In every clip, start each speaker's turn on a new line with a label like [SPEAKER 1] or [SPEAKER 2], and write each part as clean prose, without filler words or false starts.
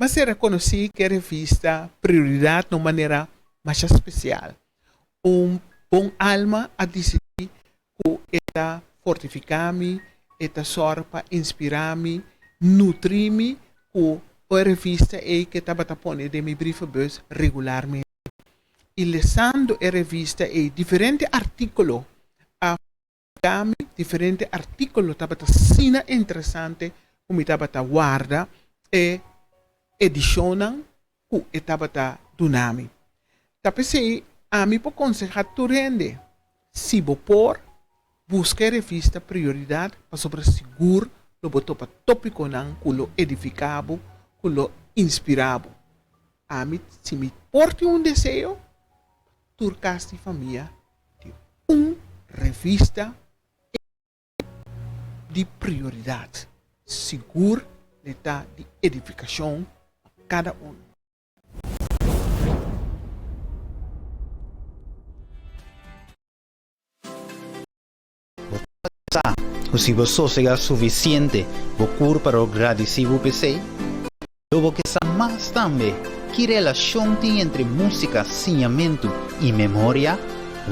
[SPEAKER 1] M'a sera konosí ku e revista Prioridat na un manera masha spesial. Un bon alma a disidí ku e ta fortifiká mi, e ta sòru pa inspirá mi, nutrí mi ku e revista ei ku e tabata pone den mi brievenbus regularmente. I lesando e revista ei diferente artíkulo a Dami diferente artíkulo tabata asina interesante ku mi tabata warda e edishonnan ku e tabata duna mi. Ta p'esei ami por konsehá tur hende, si bo por, buska e revista Prioridat pasobra sigur lo bo topa tópikonan ku lo edifiká bo, ku lo inspirá bo. Ami, si mi por tin un deseo, pa tur kas di famia di un revista di prioridad sigur le ta di edificacion pa cada uno.
[SPEAKER 2] Bo ta sa ku si bo sosegá sufisiente bo kurpa lo gradisí bo p'esei? Lo bo ke sa mas tambe ki relashon tin entre músika, siñamentu i memoria?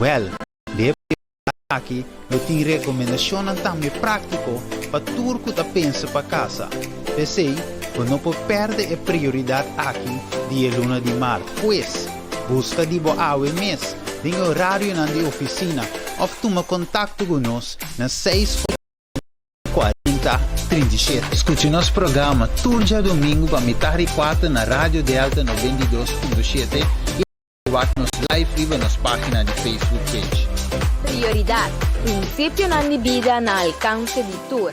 [SPEAKER 2] Wèl, den e programa aki lo tin rekomendashonnan tambe práktiko pa tur ku ta pensa pa kasa. P'esei, bo no por pèrdè e prioridat aki di e luna di mart. Pues, buska di bo awe mes den e orarionan di ofisina òf tuma kontakto ku nos na seis ocho 40 37. Skucha nos programa tur djadumingu pa mitar di kuater na Radio Delta 92.7 i wak nos live riba nos página di Facebook page.
[SPEAKER 3] Prioridat, Prinsipionan di bida na alkanse di tur.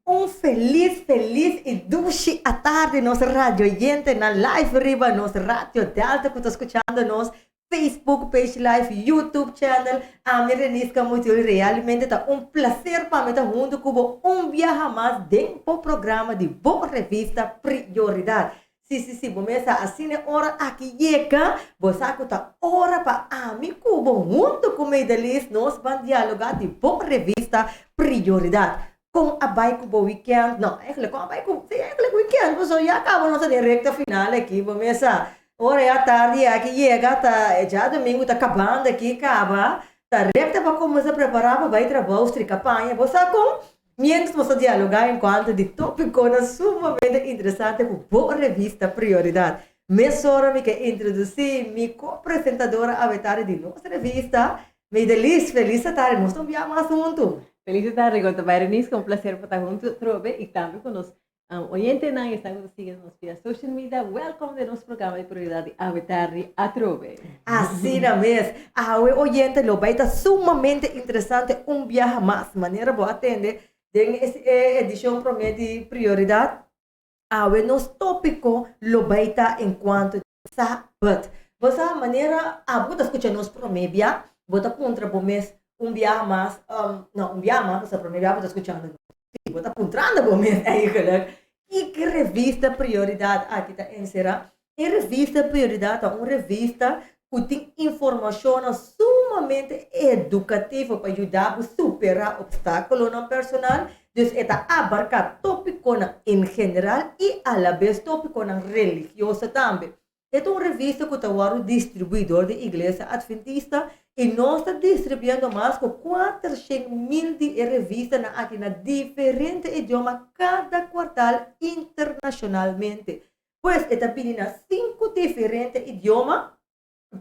[SPEAKER 4] Un felis felis y dushi atardi nos radioyentenan live riba nos Radio Delta cu ta scuchando nos Facebook page live, YouTube channel. Ami Renisca Mutiul realmente ta un placer pa mi ta hunto cu bo un biaha mas den bo programa di bo revista Prioridad. Sí, sí, sí, bo mes a asina e ora aki yega, bo sa ku ta ora pa ami ku bo huntu ku Medelis nos ban dialogá di bo revista Prioridat. Kon a bai ku bo wikènt? No, eigenlijk kon a bai ku, sí, eigenlijk wikènt, pasobra ya kaba nos ta den rekta final aki, bo mes sa. Ora ya tardi aki yega ta e djadumingu ta kabando aki kaba, ta rekta pa kuminsá prepará pa bai trabou, strika paña, bo sa kon? Miéntras nos ta dialogá en kuanto di tópikonan sumamente interesante ku bo revista Prioridat, mesora mi ke introdusí mi ko-presentadora awetari di nos revista, Meidelis. Felis atardi, nos ta un bia mas huntu.
[SPEAKER 5] Felis atardi, kon ta bai Reniska? Un plaser pa ta huntu atrobe i tambe ku nos oyentenan esnan ku ta sigui nos via social media. Welkom den nos programa di Prioridat di awetardi atrobe.
[SPEAKER 4] Asina mes. Awe oyente lo bai ta sumamente interesante un biaha mas. Manera bo a tende den e edicion prome di Prioridad, awe nos topico lo bai ta encuanto di Sabat. Bo sa manera abo ta scucha nos prome bia, bo ta puntra bo mes un biaha mas, no un biaha mas pasobra prome bia bo ta scuchando nos. Sí, bo ta puntrando bo mes eigenlijk, kiko revista Prioridad aki ta encera? E revista Prioridad ta un revista ku tin informashonnan sumamente edukativo pa yuda bo superá opstákulonan personal. Dus e ta abarká tópikonan en general i alabes tópikonan religioso tambe. E ta un revista ku ta wòrdu distribuí dor di Iglesia Adventista i nos ta distribuyendo mas ku 400,000 di e revistanan aki na diferente idioma kada kuartal internashonalmente. Pues e ta bini na sinku diferente idioma,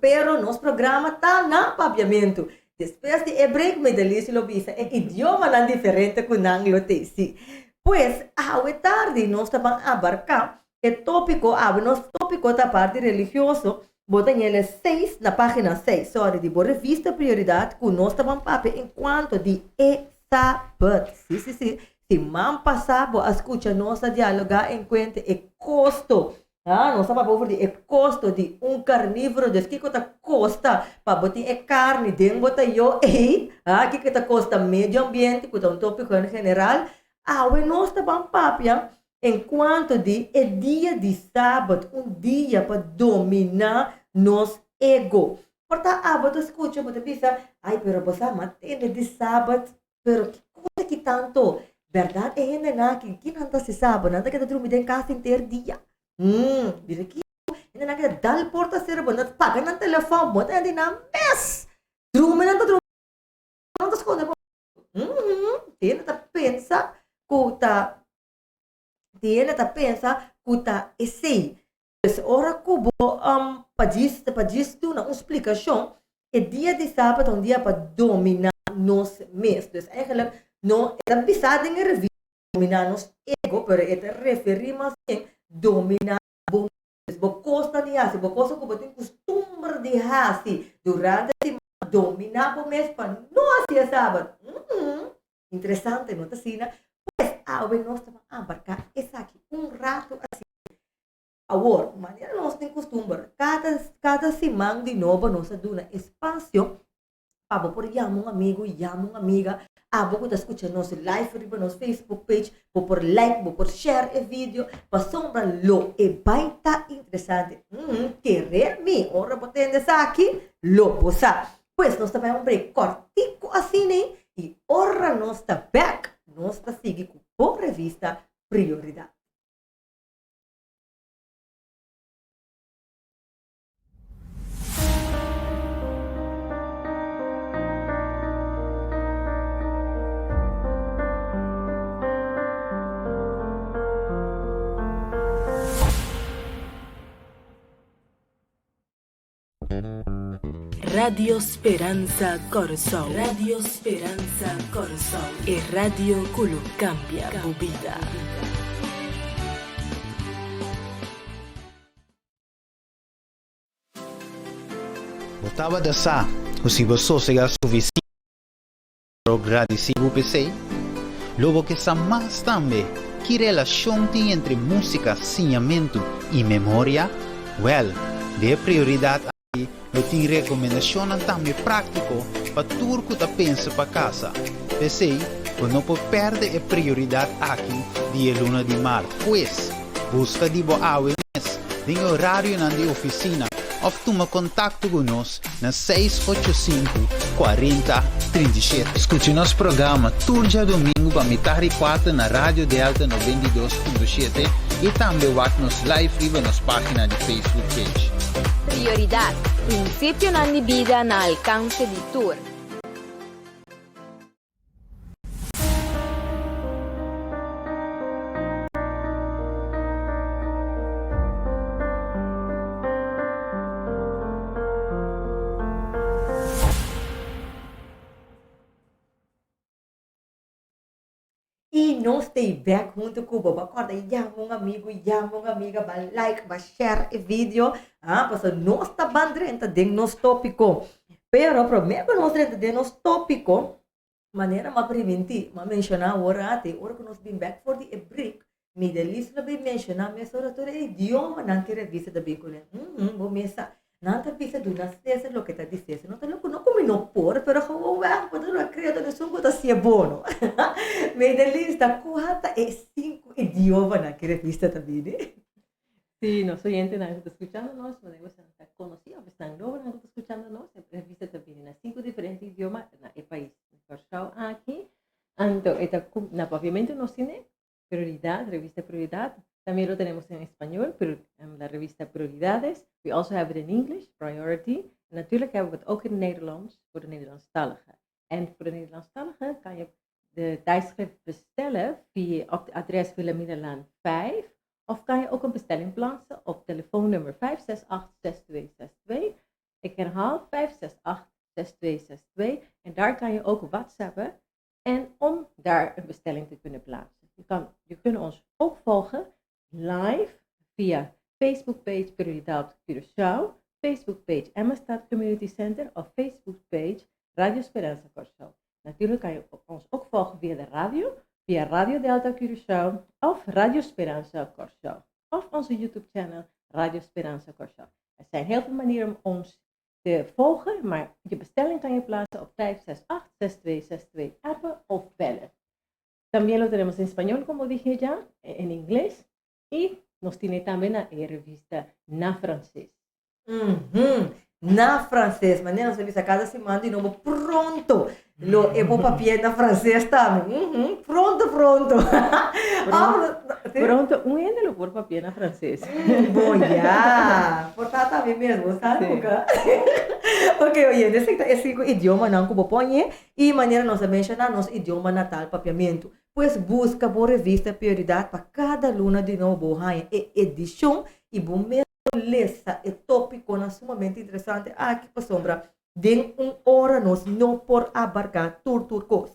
[SPEAKER 4] pero nos programa ta na papiamentu. Despues di e break Medelis lo bisa e idiomanan diferente ku nan lo tei si. Pues awe tardi nos ta ban abarká e tópiko, awe nos tópiko ta parti religioso, bo ta ñele seis na página seis, sorry, di bo revista Prioridat ku nos ta ban papia enkuanto di e Sabat. Sí, sí, sí. Siman pasá bo a skucha nos a dialogá enkuente e kosto. Ha, nos ta papia over di e kosto di un karnívoro, dus kiko ta kosta pa bo tin e karni den bo tayó ei, ha, kiko ta kosta medio ambiente, ku ta un tópiko en general. Awe nos ta ban papia en kuanto di e dia di sabat, un dia pa dominá nos ego. Por ta abo ta skucha, bo ta bisa, Ai, pero bo sa, m'a tende di sabat, pero ki kos aki tanto? Bèrdat e hendenan aki, ki nan ta hasi sabat? Nan ta keda drumi den kas henter dia? Hum, bira kiko? Hendenan keda dal porta sera, bo no ta paga nan telefòn, bo ta hende nan mes! Drumi nan ta drumi, nan ta skonde bo. Hum, hende ta pensa ku ta, hende ta pensa ku ta esei. Pues ora ku bo pa djis pa djis duna un splikashon, e dia di sabat ta un dia pa dominá nos mes. Dus eigenlijk no e ta bisa den e revista dominá nos ego, pero e ta referí mas bien dominá bo mes, bo kosnan di hasi, bo kosnan ku bo tin kustumber di hasi durante siman, dominá bo mes pa no hasi e sabat. Interesante, no ta asina? Pues awe nos ta ban abarká esaki un ratu asina. Awor, manera nos tin kustumber, kada kada siman di nobo nos a duna espasio pa bo por yama un amigu, yama un amiga, abo ku ta skucha nos live riba nos Facebook page, bo por like, bo por share e video, pasobra lo e bai ta interesante. Umm, kere mi, ora bo tende esaki, lo bo sa. Pues nos ta bai un break kòrtiku asina i ora nos ta bèk, nos ta sigui ku bo revista Prioridat.
[SPEAKER 6] Radio Speransa Kòrsou. Radio Speransa Kòrsou. E radio ku lo kambia bo bida.
[SPEAKER 2] Bo tabata sa ku si bo sosegá sufisiente lo gradisí bo p'esei? Lo bo ke sa mas tambe ki relashon tin entre músika, siñamentu i memoria? Wèl, den e prioridat aki lo tin rekomendashonnan tambe práktiko pa tur ku ta pensa pa kasa. P'esei, bo no por pèrdè e prioridat aki di e luna di mart. Pues, buska di bo awe mes den e orarionan di ofisina òf tuma kontakto ku nos na 685 40 37. Skucha nos programa tur djadumingu pa mitar di kuater na Radio Delta 92.7 i tambe wak nos live riba nos página di Facebook page.
[SPEAKER 3] Prioridat, Prinsipionan di bida na alkanse di tur.
[SPEAKER 4] I nos ta ei bek huntu ku bo. Bo kòrda yama un amigu, yama un amiga, ba like, ba share e video, ah, pasobra nos ta ban drenta den nos tópiko. Pero promé ku nos drenta den nos tópiko, manera m'a primintí, m'a menshoná awor ati, ora ku nos bin bek for di e break, mi Delis lo bin menshoná mesora tur e idiomanan ku e revista ta bin kuné. Uhum, bo mes sa. Nan ta bisa duna Cesar loke ta di Cesar. No ta loke no ku mi no por, pero gewoon weg, bo ta lo krea ta esun ku ta hasié bono. Mi Delis ta kua ta e sinku idiomanan ku e revista ta bini?
[SPEAKER 5] Sí, nos oyentenan ku ta skuchando nos, manera ku esnan ta konosí òf esnan nobonan ku ta skuchando nos, e revista ta bini na sinku diferente idioma na e pais Kòrsou aki. Anto e ta ku na papiamentu nos tene Prioridad, revista Prioridad. También lo tenemos en español, pero la revista Prioridades. We also have it in English, Priority. En natuurlijk hebben we het ook in het Nederlands voor de Nederlandstaligen. En voor de Nederlandstaligen kan je de tijdschrift bestellen via op het adres Wilhelminalaan 5. Of kan je ook een bestelling plaatsen op telefoonnummer 568-6262. Ik herhaal 568-6262. En daar kan je ook whatsappen en om daar een bestelling te kunnen plaatsen. Je, kan, je kunt ons ook volgen live via Facebook page Prioriteit Curaçao, Facebook page Emmastad Community Center of Facebook page Radio Speranza Curaçao. Natuurlijk kan je ons ook volgen via de radio, via Radio Delta Curaçao of Radio Speranza Curaçao. Of onze YouTube channel Radio Speransa Kòrsou. Er zijn heel veel manieren om ons te volgen, maar je bestelling kan je plaatsen op 568 6262 appen of bellen. También lo tenemos en español, como dije ya, en inglés y nos tiene también na e revista na francés.
[SPEAKER 4] Mhm. Na frances. Manera nos ta bisa cada siman di nobo pronto lo e por papia na frances tambe. Mhm. Pronto, pronto.
[SPEAKER 5] Pronto, pronto un hende lo por papia na frances.
[SPEAKER 4] Bon ya. Por ta tambe mes, bo sa nunca. Ok, oyente, esaki ta e sinku idiomanan ku bo pone i manera nos a menshoná nos idioma natal papiamentu. Pues buska bo revista Prioridad pa kada luna di nobo bo haña e edishon i bo mes por lesa e tópikonan sumamente interesante aki pasobra den un ora nos no por abarká tur tur kos.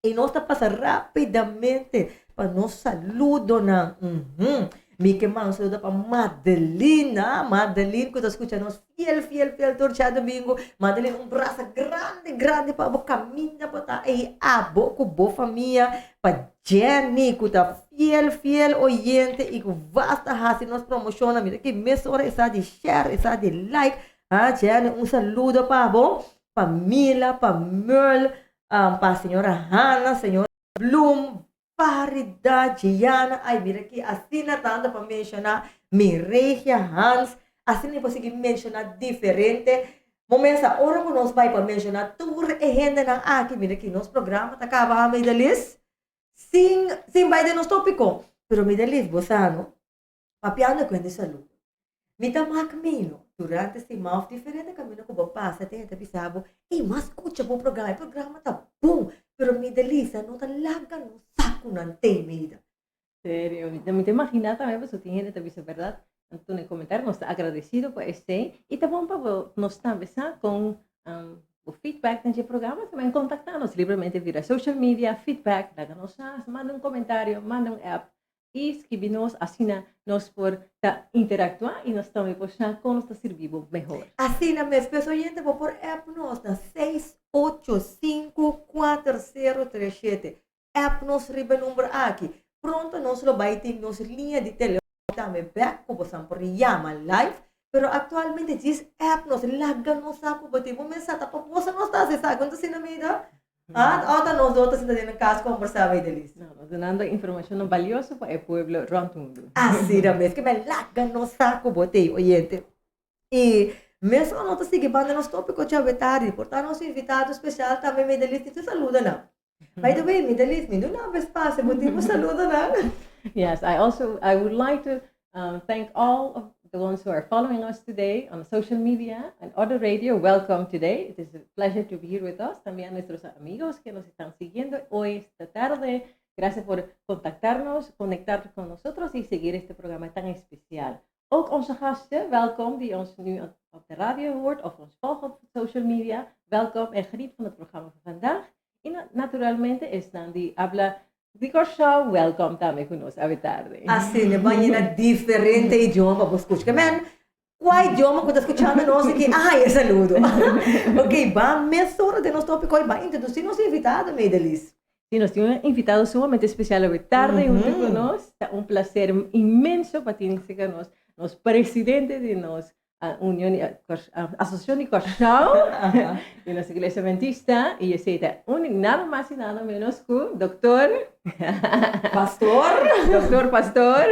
[SPEAKER 4] I nos ta pasa rápidamente pa nos saludonan. Uhum. Mi ke manda un saludo pa Madelina, Madeline ku ta skucha nos fiel, fiel, fiel tur djadumingu. Madeline, un brasa grandi, grandi pa bo kaminda bo ta ei abo ku bo famia. Pa Jenny ku ta fiel, fiel oyente i ku basta hasi nos promoshonnan. Mira ki mesora e sa di share, e sa di like. Ha, Jenny, un saludo pa bo. Pa Mila, pa Merl, pa señora Hanna, señora Bloem, Farida, Gianna, ay mira ki asina tanto pa menciona, Miregia, Hans, asina mi por sigui menciona diferente momento ora ku nos bai pa menciona tur e hendenan aki, mira ki nos programa ta kaba ha Midelis, sin sin bai den nos topiko, pero Midelis bo sa no, Papiando ku hende saludo. Mi ta mak mino durante siman of diferente kaminda ku bo pasa te hende ta bisa bo, ey m'a skucha bo programa, e programa ta bon, pero mi Delisa no ta laga nos sa ku nan tei mida.
[SPEAKER 5] Serio, mi ta imagina tambe pasobra tin hende ta bisa berdad, nan tuna e comentario, nos ta agradecido pa esey y ta bon pa bo nos tambe sa con bo feedback den dje programa, tambe contacta nos libremente via social media, feedback, laga nos sa, manda un comentario, manda un app I skibi nos asina nos por ta interactua y nos tambe por sa con nos ta sirbi bo mehor.
[SPEAKER 4] Asina mes, pues oyente bo por app nos na 6854037. App nos riba e number aki. Pronto nos lo bai tin nos liña di telefon tambe bek cu bosan por yama live, pero actualmente djis app nos, laga nos sa cu bo tin. Bo mes sa ta pa boso nos ta haci esaki, no ta asina Mida? Ah, ota nos dos ta sinta den cas conversa bay Delis.
[SPEAKER 5] No, nos dunando informacionnan valioso pa e pueblo rond mundo.
[SPEAKER 4] Asina mes, ke men laga nos sa ku bo t'ei oyente. I mes ora nos ta sigui banda nos tópiko djawe tardi, por ta nos invitado spesial tambe Medelis tin su saludonan. By the way, Medelis, mi duna bo espacio, bo tin bo saludonan?
[SPEAKER 5] Yes, I also I would like to um, thank all of the ones who are following us today on social media and other radio. Welcome today. It is a pleasure to be here with us. También a nuestros amigos que nos están siguiendo hoy esta tarde. Gracias por contactarnos, conectar con nosotros y seguir este programa tan especial. Ook onze gasten, welkom, die ons nu op de radio hoort of ons volgen op social media. Welkom en geniet van het programma van vandaag. Y naturalmente esnan di habla di Kòrsou, welkom tambe ku nos awe tarde.
[SPEAKER 4] Asina, bo a yena diferente idioma pa bo skucha. Ke men, kua idioma ku ta skuchando nos aki a haña e saludo. Ok, ban mesora den nos tópiko i ban introdusí nos invitado, Meidelis.
[SPEAKER 5] Sí, nos tin un invitado sumamente especial awe tarde hunto ku nos. Ta un placer inmenso pa tin serka nos, nos presidente di nos Union di Asociacion di Kòrsou di nos Iglesia Adventista i esei ta un nada mas i nada menos ku Doktor
[SPEAKER 4] Pastor
[SPEAKER 5] Doktor Pastor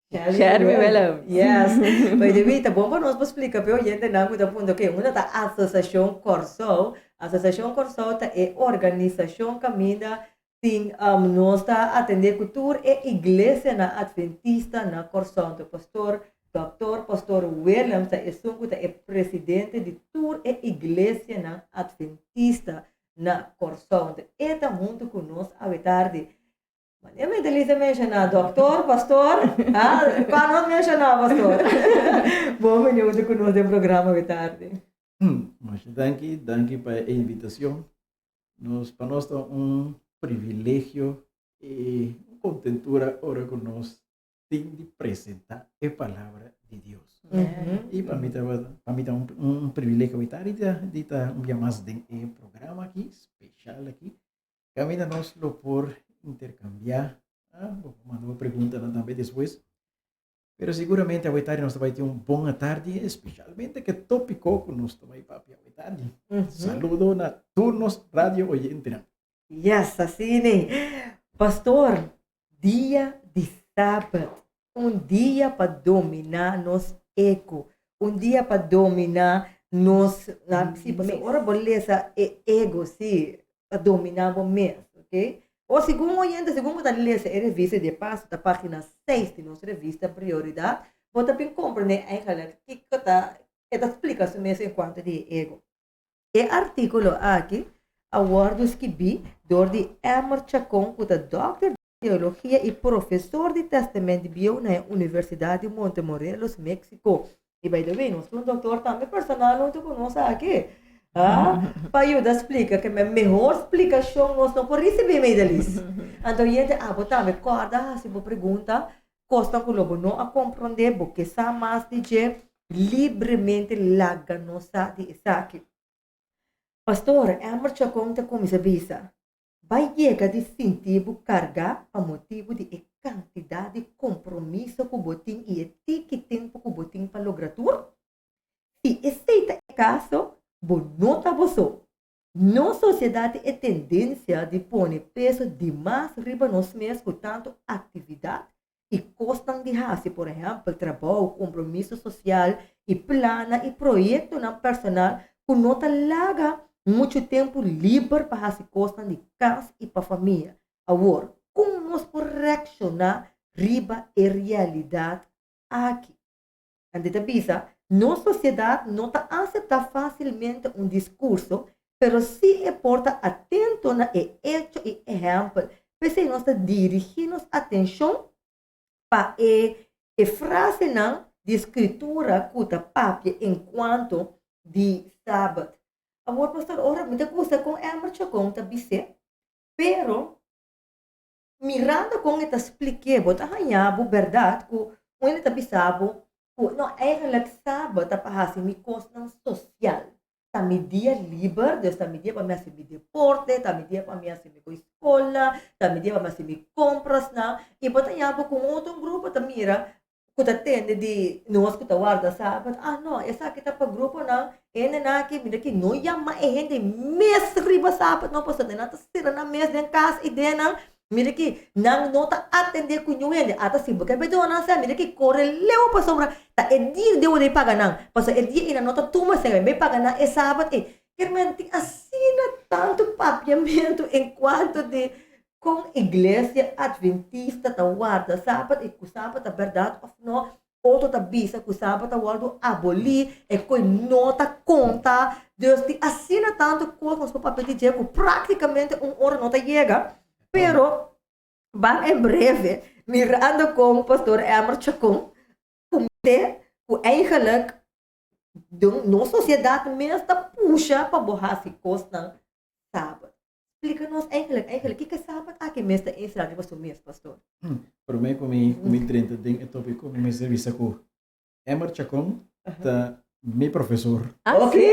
[SPEAKER 5] Sherby Willems.
[SPEAKER 4] Yes. By the way, ta bon pa nos por splika p'e oyentenan ku ta puntra oke, unda ta Asosiashon Kòrsou? Asosiashon Kòrsou ta e organisashon kaminda Tin nos ta atendé ku tur e iglesianan adventista na Kòrsou. Anto pastor Dòktor Pastor Willems ta esun ku ta e presidente di tur e iglesianan adventista na Kòrsou. Anto e ta huntu ku nos awe tardi. Manera mi Delisa menshoná, Dòktor, Pastor, ah, kua nos menshoná, Pastor? Bon bini huntu ku nos den programa awe tardi.
[SPEAKER 7] Masha danki, danki pa e invitacion. Nos, pa nos ta un privilegio y un contentura ora cu nos tin di presenta e palabra di Dios. Y pa mi ta, pa mi ta un, un privilegio ahorita di ta, di ta un bia mas den e programa aki, special aki. Caminda nos lo por intercambia, ah, bo por manda bo preguntanan tambe despues. Pero siguramente awe tardi nos ta bai tin un bon atardi, especialmente ke tópiko ku nos ta bai papia awe tardi. Saludo na tur nos radio oyentenan.
[SPEAKER 4] Yes, asina. Pastor, dia di Sabat, un dia pa dominá nos ego, un dia pa dominá nos, na, sí, pasobra ora bo lesa e ego, sí, pa dominá bo mes, ok? O segun oyente, segun bo ta lesa e revista, de paso ta página 6 di nos revista Prioridat, bo ta bin komprendé eigenlijk kiko ta, e ta splika su mes en kuanto di e ego. E artíkulo aki a wòrdu skibí dor di Emmer Chacón ku ta dòkter di teologia i profesor di Tèstamènt Bieu na e Universidat di Montemorelos, Meksiko. I by the way, nos tin un dòktor tambe personal huntu ku nos aki, ah, pa yuda splika ke men mehor splikashon nos no por risibí, Meidelis. Anto yente abo tambe kòrda hasi bo pregunta, kosnan ku lo bo no a komprondé, bo ke sa mas di dje, libremente laga nos sa di esaki. Pastor Emmer Chacon ta kuminsá bisa, Bai yega di sinti bo kargá pa motibu di e kantidat di kompromiso ku bo tin i e tiki tempu ku bo tin pa logra tur? Si esei ta e kaso, bo no ta bo so. Nos sosiedat tin e tendensia di pone peso dimas riba nos mes ku tantu aktividat i kosnan di hasi, por ehèmpel, trabou, kompromiso sosial i plannan i proyektonan personal ku no ta laga muchu tempu liber pa hasi kosnan di kas i pa famia. Awor, kon nos por reakshoná riba e realidat aki? Anto e ta bisa, Nos sosiedat no ta aseptá fásilmente un diskurso, pero sí e por ta atento na e echo i ehèmpel. P'esei nos ta dirigí nos atenshon pa e e frasenan di Skritura ku ta papia enkuanto di Sabat. Awor, pastor, ora mi ta gusta kon Elmer Chacon ta bis'é, pero Mirando kon e ta splik'é, bo ta haña bo bèrdat ku un hende ta bisa bo ku no, eigenlijk sabat ta pa hasi mi kosnan sosial. Ta mi dia liber, dus ta mi dia pa mi hasi mi deporte, ta mi dia pa mi hasi mi koi skola, ta mi dia pa mi hasi mi komprasnan. I bo ta haña bo ku un otro grupo ta mira ku ta tende di nos ku ta warda sabat, ah no, esaki ta pa gruponan, hendenan aki, mira ki no yama e hende mes riba sabat no, pasobra nan ta sera nan mes den kas i den nan, mira ki nan no ta atende ku niun hende, ata si bo ke bedó nan sa, mira ki kore leu pasobra ta e dia Dios debe paga nan, pasobra e dia ei nan no ta tuma esei, bai paga nan e sabat ei. Kermen tin asina tantu papiamentu enkuanto di Kon Iglesia Adventista ta warda Sabat i ku Sabat ta bèrdat òf no? Otro ta bisa ku Sabat ta wòrdu abolí, e koe no ta konta. Dus tin asina tantu kos nos por papia di dje ku práktikamente un ora no ta yega. Pero ban en breve mirando kon Pastor Emmer Chacon kumite ku eigenlijk nos sosiedat mes ta pusha pa bo hasi kosnan Sabat. Splika nos eigenlijk, eigenlijk, kiko e Sabat aki mes ta enserá riba su mes, pastor?
[SPEAKER 7] Promé ku mi ku mi drenta den e tópiko, mi mester bisa ku Emmer Chacon ta mi profesor.
[SPEAKER 5] Ah,
[SPEAKER 4] Ok!
[SPEAKER 5] sí!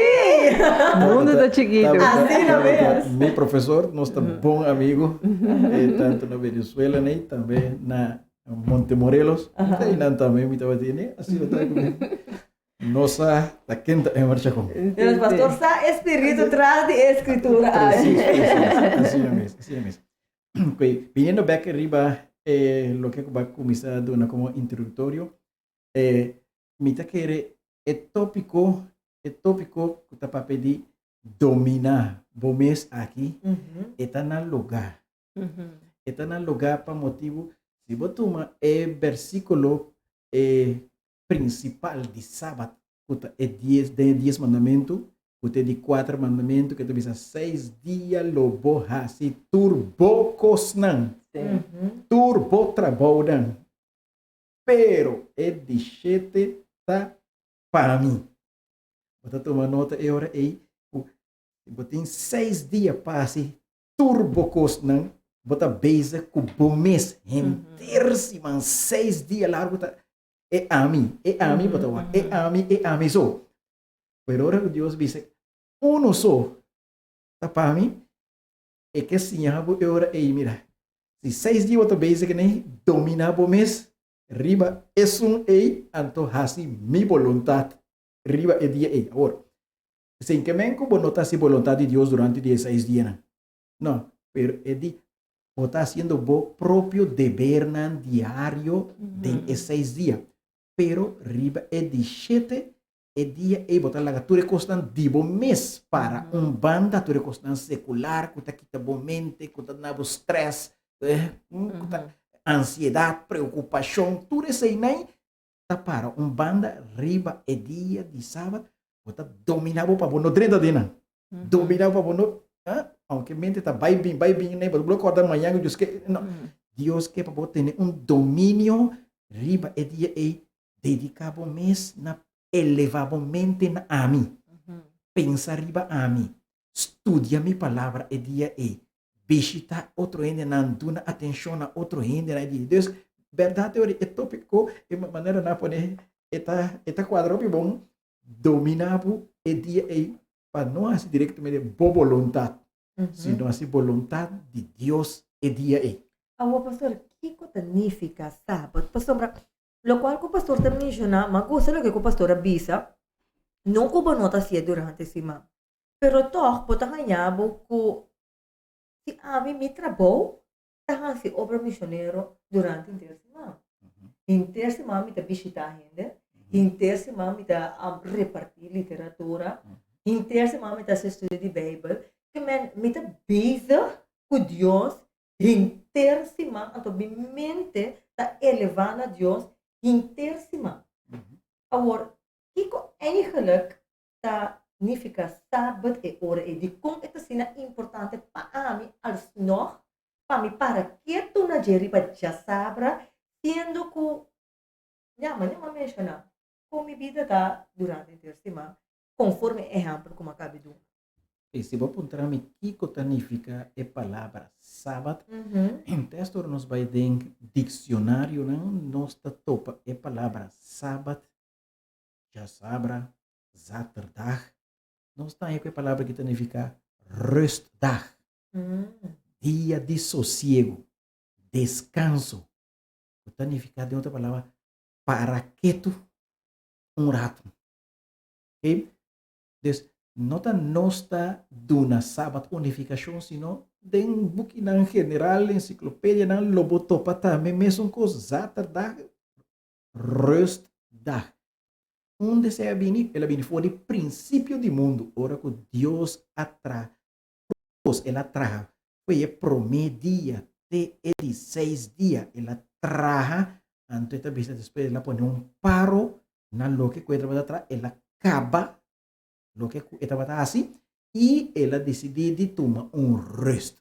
[SPEAKER 5] Mundo ta chikitu.
[SPEAKER 4] Asina mes.
[SPEAKER 7] Mi profesor, nos ta bon amigo, tanto na Venezuela nei, tambe na Montemorelos. Einan tambe mi tabatin, asina ta ku mi. No sa ta ken ta Emmer Chacon.
[SPEAKER 4] Pero pastor sa e spiritu tras di e escritura aki.
[SPEAKER 7] Precies, precies. Asina mes, asina mes. Ok, biniendo bek riba eh, loke ku ba kuminsá duna komo introductorio, eh, mi ta kere e tópiko, e tópiko ku ta papia di dominá bo mes aki, e ta na lugá. E ta na lugá pa motibu, si bo tuma e versíkulo e prinsipal di Sabat ku ta e dies den e dies mandamentu, ku ta e di kuater mandamentu ku ta bisa seis dia lo bo hasi tur bo kosnan, tur bo trabounan, pero e di shete ta pa mi. Bo ta tuma nota e ora ei ku si bo tin seis dia pa hasi tur bo kosnan, bo ta bezig ku bo mes henter siman seis dia largu ta e ami, e ami bo ta wak, e ami, e ami so. Pero ora ku Dios bisa uno so ta pa mi, e ke siña bo e ora ei, mira, si seis dia bo ta bezig n'ei, domina bo mes. riba esun ei, anto hasi mi boluntat riba e dia ei. Awor, sin ke men ku bo no ta hasi boluntat di Dios durante di e seis dianan. No, pero e di bo ta hasiendo bo propio debernan diario den e seis dia. Pero riba e di shete, e dia ei bo ta laga tur e kosnan di bo mes para un banda, tur e kosnan sekular ku ta kita bo mente, ku ta duna bo stress, ku ta ansiedat, preokupashon, tur eseinan ta para un banda riba e dia di sabat, bo ta domina bo pa bo no drenta den nan. Domina bo pa bo no, aunke mente ta bai bin, bai bin, bo ta korda mañan ku Dios ke, no. Dios ke pa bo tene un dominio riba e dia ei, dedica bo mes na eleva bo mente na ami, pensa riba ami, studia mi palabra e dia ei, bishita otro hendenan, duna atencion na otro hendenan e dia. Dus, berdad e e topico, e manera nan a pone, e ta, e ta cuadra hopi bon, domina bo e dia ei pa no haci directamente bo boluntad, sino haci boluntad di Dios e dia ei.
[SPEAKER 4] Awor pastor, kico ta nifica Sabat? Pasobra locual cu pastor ta menciona, mi a gusta loke cu pastor a bisa, no cu bo no ta hacié durante siman, Pero tòg bo ta haña bo ku si ami mi trabou ta hasi obra misionero durante henter siman. Henter siman mi ta bishitá hende, henter siman mi ta repartí literatura, henter siman mi ta hasi estudio di Beibel. Ke men mi ta bezig ku Dios henter siman, anto mi mente ta elevá na Dios henter siman. Awor, kiko eigenlijk ta nifica Sabbat e ora ei? Dikon e ta asina importante pa ami alsnog pa mi para ketu na dje riba djasabra, siendo ku, ya, manera mi a menshoná, kon mi bida ta durante henter siman, konforme e ehèmpel ku mi a kabi duna?
[SPEAKER 7] I si bo puntra mi kiko ta nifica e palabra Sabat, entes ora nos bai den diccionarionan nos ta topa e palabra Sabat Djasabra, zaterdag, nos ta haña ku e palabra ki ta nifiká rustdag, dia di sosiegu, deskanso, ku ta nifiká den otro palabra para ketu un ratu. Oké, dus no ta nos ta duna sabat un nifikashon, sino den bukinan general, ensiklopedianan lo bo topa tambe mesun kos, zaterdag, Rustdag. Unda esei a bini? El a bini for di prinsipio di mundu, ora ku Dios a traha tur kos. El a traha fo'i e promé dia te e di seis dia. El a traha, anto e ta bisa despues el a pone un paro na loke ku e tabata traha, el a kaba loke ku e tabata hasi i el a disidí di tuma un rust.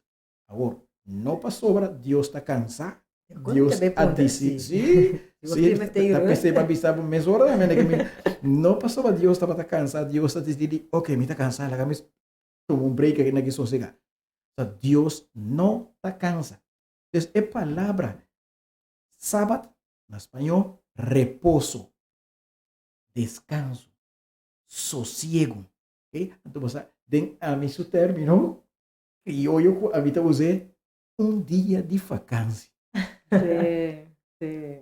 [SPEAKER 7] Awor, no pasobra Dios ta cansá, Dios a dici, sí, sí, ta pensé pa bisa bo mes ora tambe, que mi, no pasobra Dios tabata cansá, Dios a dici, ok, mi ta cansá, laga mi tuma un break aki na ki sosegá. O sea, Dios no ta cansa. Entonces, e palabra Sabat, na spañó, reposo, descanso, sosiego. Okay? Anto bo sa, den ami su término, Crioyo cu ami ta us'é un dia di vakansi.
[SPEAKER 5] Sí, sí.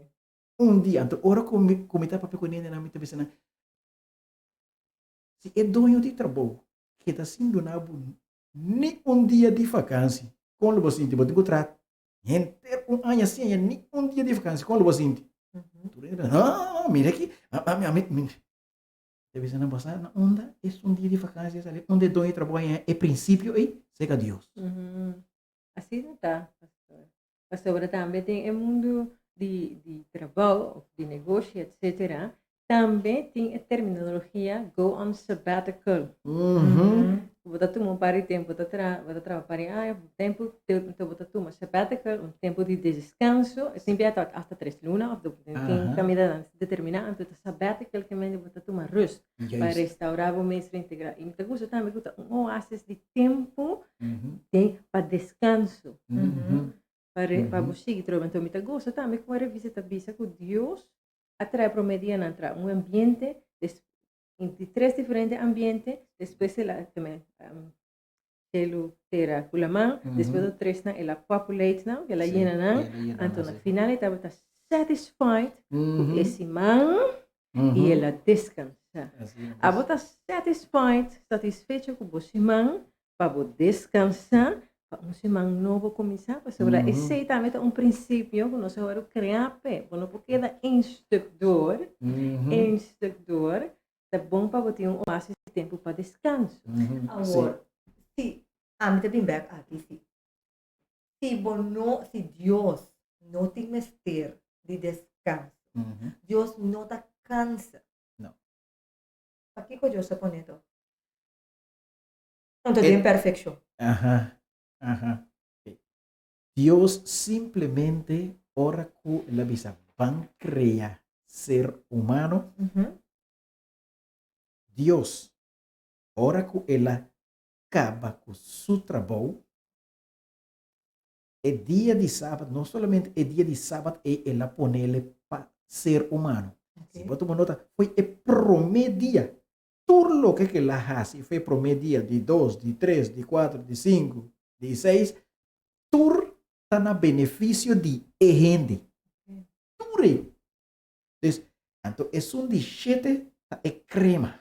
[SPEAKER 7] Un dia. Anto ora cu mi, cu mi ta papia cu nendenan mi ta bisa nan, si e doño di trabou keda sin duna bo ni un dia di vakansi, con lo bo sinti? Bo tin cu traha henter un aña sin haña ni un dia di vakansi, con lo bo sinti? Tur hende ta bisa, ah, mira aki, ami, ami, mi. Ta bisa nan basa na unda esun dia di vakansia sali, unda e doño di trabou a haña e prinsipio ei, serka Dios.
[SPEAKER 5] Asina ta, pastor. Pasobra tambe den e mundu di di trabou of di negoshi etcetera, tambe tin e terminologia go on sabbatical. Bo ta tuma un par di tempu, bo ta traha, bo ta traha un par di aña, un tempu, te bo ta tuma sabbatical, un tempu di descanso, e tin bia ta hasta tres luna of tin camindanan determina, anto ta sabbatical ke mende bo ta tuma rust pa restaura bo mes, reintegra. Y mi ta gusta tambe cu ta un oasis di tempu den pa descanso, pa pa bo sigui trobe. Anto mi ta gusta tambe cu e revista ta bisa cu Dios a trae prome dianan traha un ambiente Inti tres diferente ambiente, despues el a teme cielo, tera cu laman, despues otro tres nan el a populate nan, el a yena nan, anto na final e tabata satisfied ku e siman i el a deskansá. Abo ta satisfied, satisfecho ku bo siman pa bo deskansá pa un siman nobo kuminsá? Pasobra esei tambe ta un prinsipio ku nos a wòrdu kreá p'e. Bo no por keda één stuk dor, één stuk dor. Ta bon pa bo tin un oasis di tempu pa deskanso.
[SPEAKER 4] Awor, si ami ta bin bèk aki, si. Si bo no, si Dios no tin mester di deskanso, Dios no ta kansa.
[SPEAKER 7] No.
[SPEAKER 4] Pakiko Dios ta pone to? Anto den perfekshon.
[SPEAKER 7] Aha, aha. Dios simplemente ora ku el a bisa ban krea ser humano, Dios ora ku el a kaba ku su trabou, E dia di sabat, no solamente e dia di sabat ei el a ponele pa ser humano. Si bo tuma nota, foi e promé dia. Tur loke ku el a hasi foi e promé dia, di dos, di tres, di kuater, di sinku, di seis, tur ta na benefisio di e hende. Tur ei. Dus, anto esun di shete ta e krema.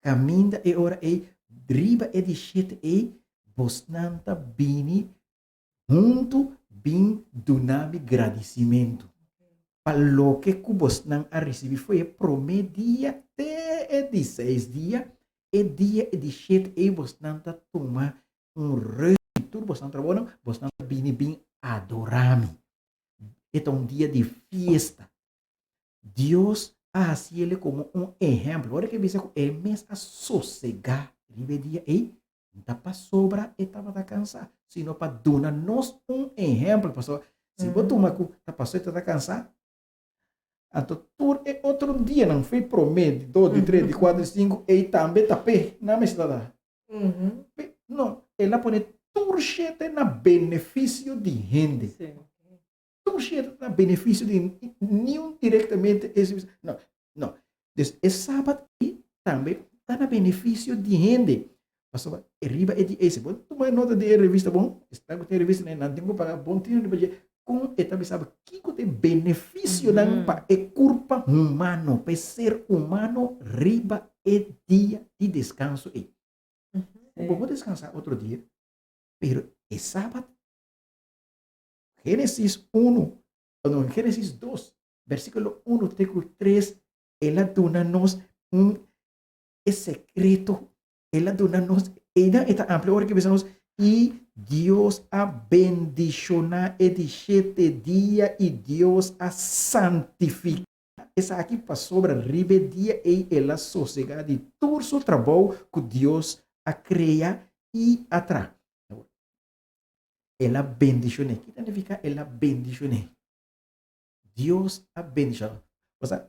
[SPEAKER 7] Kaminda e ora ei, riba e di shete ei, bosnan ta bini huntu bin duna mi gradisimentu pa loke ku bosnan a risibí for e promé dia te e di seis dia. E dia e di shete ei bosnan ta tuma un rùst di tur bosnan trabounan, bosnan ta bini bin adorá mi. E ta un dia di fiesta. Dios a hasiele komo un ehèmpel. Ora ku e bisa ku e mes a sosegá riba e dia ei, no ta pasobra e tabata kansá, sino pa duna nos un ehèmpel. Pasobra si bo tuma ku ta pasobra e tabata kansá, anto tur e otro dianan, for e promé, di dos, di tres, di kuater, di sinku, ei tambe ta p'e. Nan mester ta da. P'e. No, el a pone tur shete na benefisio di hende. Tur shete ta na beneficio di niun directamente ese bisa. No, no. Dus e sabat ei tambe ta na beneficio di hende. Pasobra e riba e di ese. Bo tuma nota di e revista bon, esnan ku tin e revista nan tin ku paga bon tino riba dje. Kon e ta bisa bo kiko ta e beneficionan pa e kurpa humano, pa e ser humano riba e dia di deskanso ei. Bo por deskansa otro dia, pero e sabat Génesis 1, no, Génesis 2, versículo 1 te ku 3, el a duna nos un e sekreto, el a duna nos, einan e ta amplio ora ke bisa nos, i Dios a bendishoná e di shete dia i Dios a santifiká esaki pasobra riba e dia ei el a sosegá di tur su trabou ku Dios a krea i a traha. El a bendishoné. Ki ta nifiká el a bendishoné? Dios a bendishoná. Osea,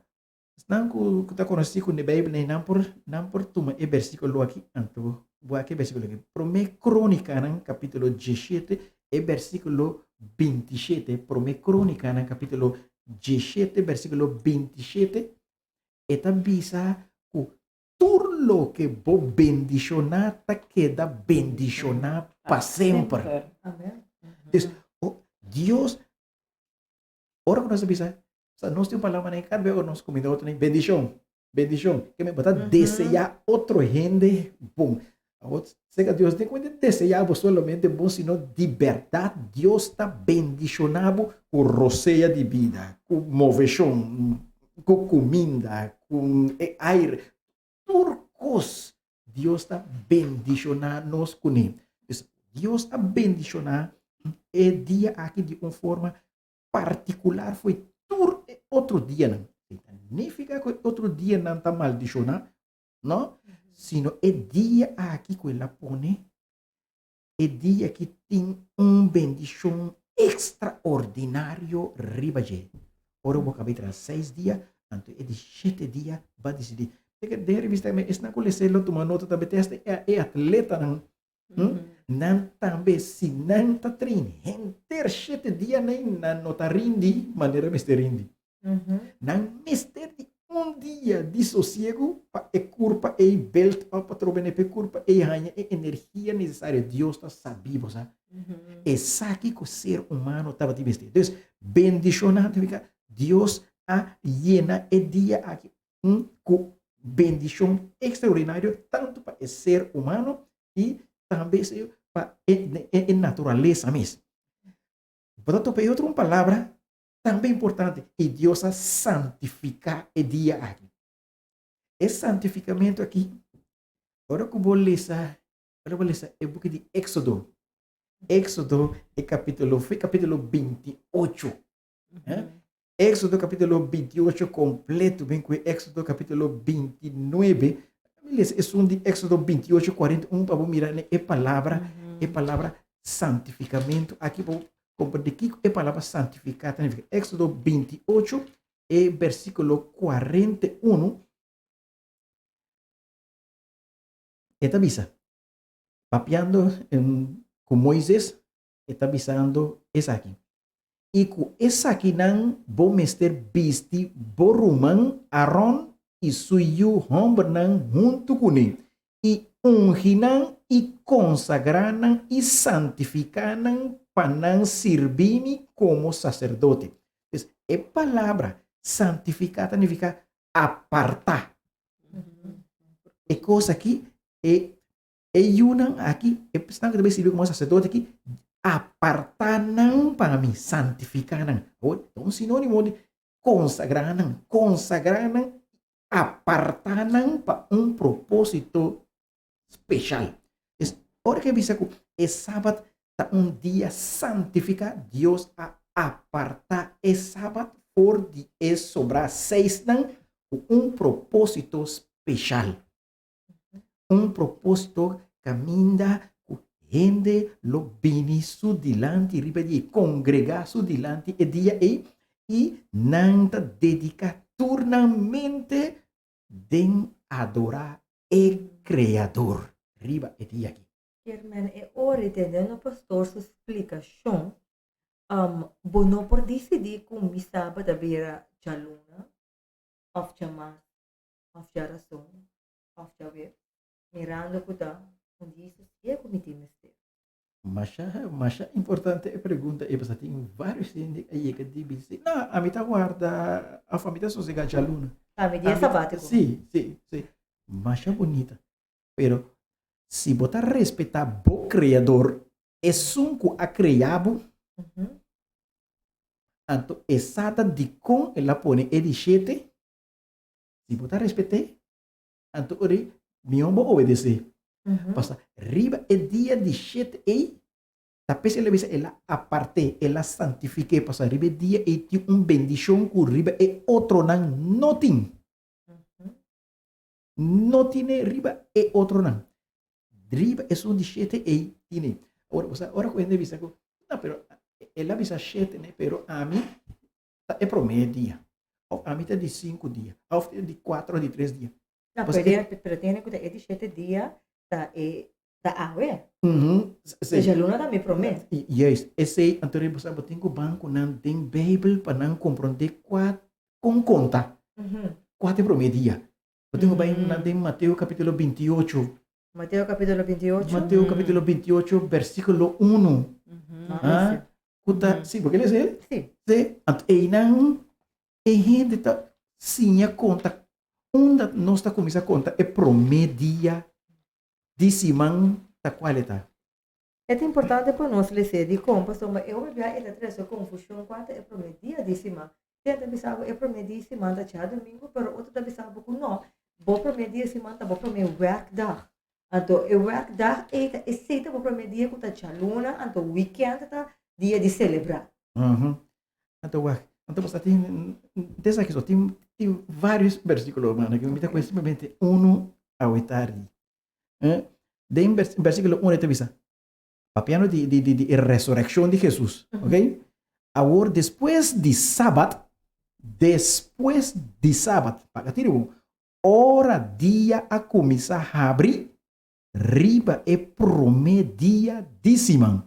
[SPEAKER 7] esnan ku ta konosí ku e Beibel, nan por, nan por tuma e bersíkulo aki, anto wak e bersíkulo aki. Promé Krónikanan kapítulo diesshete, e bersíkulo bintishete. Promé Krónikanan kapítulo diesshete, bersíkulo bintishete, e ta bisa ku Tur loke bo bendishoná ta keda bendishoná pa semper. Dus, Dios, ora ku nos ta bisa, sa nos tin un palabra manera kada bes ora nos kuminda otro nan, bendishon, bendishon. Ke men bo ta deseá otro hende bon. Awor, seka Dios no ta deseá bo solamente bon, sino di bèrdat Dios ta bendishoná bo ku rosea di bida, ku moveshon, ku kuminda, ku e aire, tur kos Dios ta bendishoná nos kuné. Dus Dios a bendishoná e dia aki di un forma partikular fo'i tur e otro dianan. E ta nifiká ku e otro dianan ta maldishoná, no, sino e dia aki ku el a pone, e dia aki tin un bendishon ekstraordinario riba dje. Ora bo kaba di traha seis dia, anto e di shete dia bo a disidí. Den e revista esnan ku lesa lo tuma nota tambe te hasta e atletanan, nan tambe si nan ta train henter shete dia nan no ta rindi manera mester rindi. Nan mester di. Un dia di sosiegu pa e kurpa ei build up atrobe pa e kurpa ei haña e energia nesesario. Dios ta sabí, bo sa. Esaki ku ser humano tabatin mester. Dus, bendishoná significa Dios a yena e dia aki ku bendishon ekstraordinario tantu pa e ser humano i tambe pa e naturalesa mes. Bo ta topa e otro un palabra Tambe importante, i Dios a santifiká e dia aki. E santifikamentu aki, ora ku bo lesa, ora bo lesa e buki di Éxodo, Éxodo e kapítulo, foi kapítulo 28. Eh? Éxodo kapítulo 28 kompleto, ben ku Éxodo kapítulo 29. Mi lesa esun di Éxodo 28, 41 pa bo mira e palabra, e palabra santifikamentu aki bo Komprendé kiko e palabra santifiká ta nifiká. Éksodo 28, e versíkulo 41, e ta bisa, papiando ku Moises, e ta bisando esaki, I ku esakinan bo mester bisti bo ruman Aron i su yu hòmbernan huntu kuné, i ungi nan i konsagrá nan i santifiká nan pa nan sirbi mi komo saserdote. Pues, e palabra santifiká ta nifiká apartá. E kos aki, e e yunan aki, e esnan ku ta bai sirbi komo saserdote aki, apartá nan pa mi, santifiká nan. Awor, ta un sinónimo di konsagrá nan, konsagrá nan apartá nan pa un propósito speshal. Es ora ke bisa ku e sabat ta un dia santifiká, Dios a apartá e sabat for di e sobrá seisnan ku un propósito speshal. Un propósito kaminda ku hende lo bini su dilanti riba e dia, kongregá su dilanti e dia ei i nan ta dediká tur nan mente den adorá e Kreador riba e dia aki.
[SPEAKER 4] Herman, e ora i tende no pastor su splikashon, bo no por disidí ku mi sabat a bira djaluna òf djamars òf djarason òf djawe, mirando ku ta un dia sosiegu mi tin mester.
[SPEAKER 7] Masha, masha importante e pregunta ei, pasobra tin varios hende a yega di bisa, no, ami ta warda of ami ta sosega djaluna.
[SPEAKER 4] Ami dia sabatiko.
[SPEAKER 7] Si, si, si. Masha bunita. Pero si bo ta respeta bo Creador, esun ku a crea bo, anto e sa ta dikon el a pone e di shete, si bo ta respet'é, Anto ora ei mihó bo obedesé. Pasobra riba e dia di shete ei, ta p'esei el a bisa el a apart'é, el a santifik'é, pasobra riba e dia ei tin un bendishon ku riba e otronan no tin. No tine riba e otronan. Riba esun di shete ei tine. Ora, bo sa, ora ku hende bisa ku, no, pero el a bisa shete, ne, pero ami ta e promé dia, òf ami ta di sinku dia, òf di kuater òf di tres dia.
[SPEAKER 4] No,
[SPEAKER 7] Pues
[SPEAKER 4] pero,
[SPEAKER 7] e-
[SPEAKER 4] pero tiene ku ta e di shete dia ta e ta awe.
[SPEAKER 7] Mhm, sí.
[SPEAKER 4] E djaluna ta mi promé.
[SPEAKER 7] I- Juist, esei anto bo sa bo tin ku ban ku nan den Beibel pa nan komprondé kua kon konta, kua ta e promé dia. Bo tin ku bai nan den Mateo kapítulo 28.
[SPEAKER 4] Mateo kapítulo 28.
[SPEAKER 7] Mateo kapítulo 28, versíkulo 1. Ah, ku ta, sí, bo ke lesa el?
[SPEAKER 4] Sí.
[SPEAKER 7] Sí, anto einan e hende ta siña konta unda nos ta kuminsá konta e promé dia di siman ta kual e ta.
[SPEAKER 4] E ta importante pa nos les'é. Dikon? Pasobra e hopi bia e ta trese konfushon kua ta e promé dia di siman. Tin ta bisa bo e promé dia di siman ta djadumingu, pero otro ta bisa bo ku no, bo promé dia di siman ta bo promé wèrkdag. Anto e wèrkdag ei ta esei ta bo promé dia ku ta djaluna, anto wikènt ta dia di selebrá.
[SPEAKER 7] Anto wak, anto bo sa tin desaki so tin tin varios versíkulo hermano ku mi ta kohe simplemente unu awe tardi. Den versíkulo 1 ta bisa, papiando di, di, di, di e resurrección di Jesús, ok? Awor despues di Sabat, despues di Sabat, paga tiri bon, ora dia a kuminsá habri riba e promé dia di siman,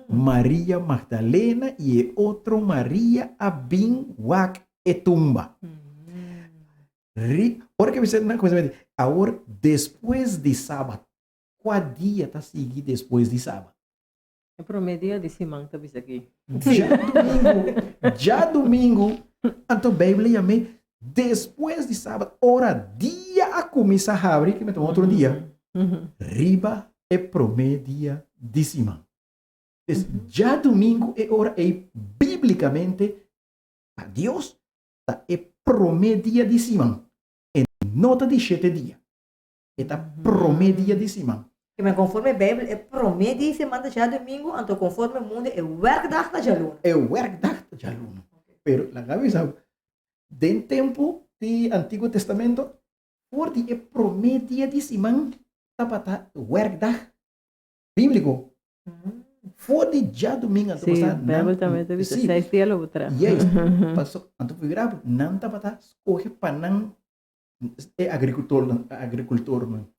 [SPEAKER 7] Maria Magdalena i e otro Maria a bin wak e tumba. Ri, ora ke bisa nan kuminsá menti, awor despues di sabat, kua dia ta sigui despues di sabat?
[SPEAKER 5] E promé dia di siman ta bisa aki.
[SPEAKER 7] Djadumingu, djadumingu, anto Beibel a yam'é despues di sabat, ora dia a kuminsá habri, ke mester un otro dia, riba e promé dia di siman. Pues djadumingu e ora ei bíblikamente pa Dios ta e promé dia di siman. E no ta di shete dia. E ta promé dia di siman.
[SPEAKER 4] Kimen konforme Beibel e promé dia di siman ta djadumingu, anto konforme mundu e wèrkdag ta djaluna.
[SPEAKER 7] E wèrkdag ta djaluna. Pero laga mi bisa bo, den tempu di Antiguo Testamento, for di e promé dia di siman tabata wèrkdag bíbliko. For di djadumingu anto
[SPEAKER 5] Sí,
[SPEAKER 7] pasá nan
[SPEAKER 5] Bijbel tambe ta bisa
[SPEAKER 7] sí,
[SPEAKER 5] seis dia lo bo traha.
[SPEAKER 7] juist. Paso anto figura bo nan tabata skohe pa nan e agrikultornan agrikultornan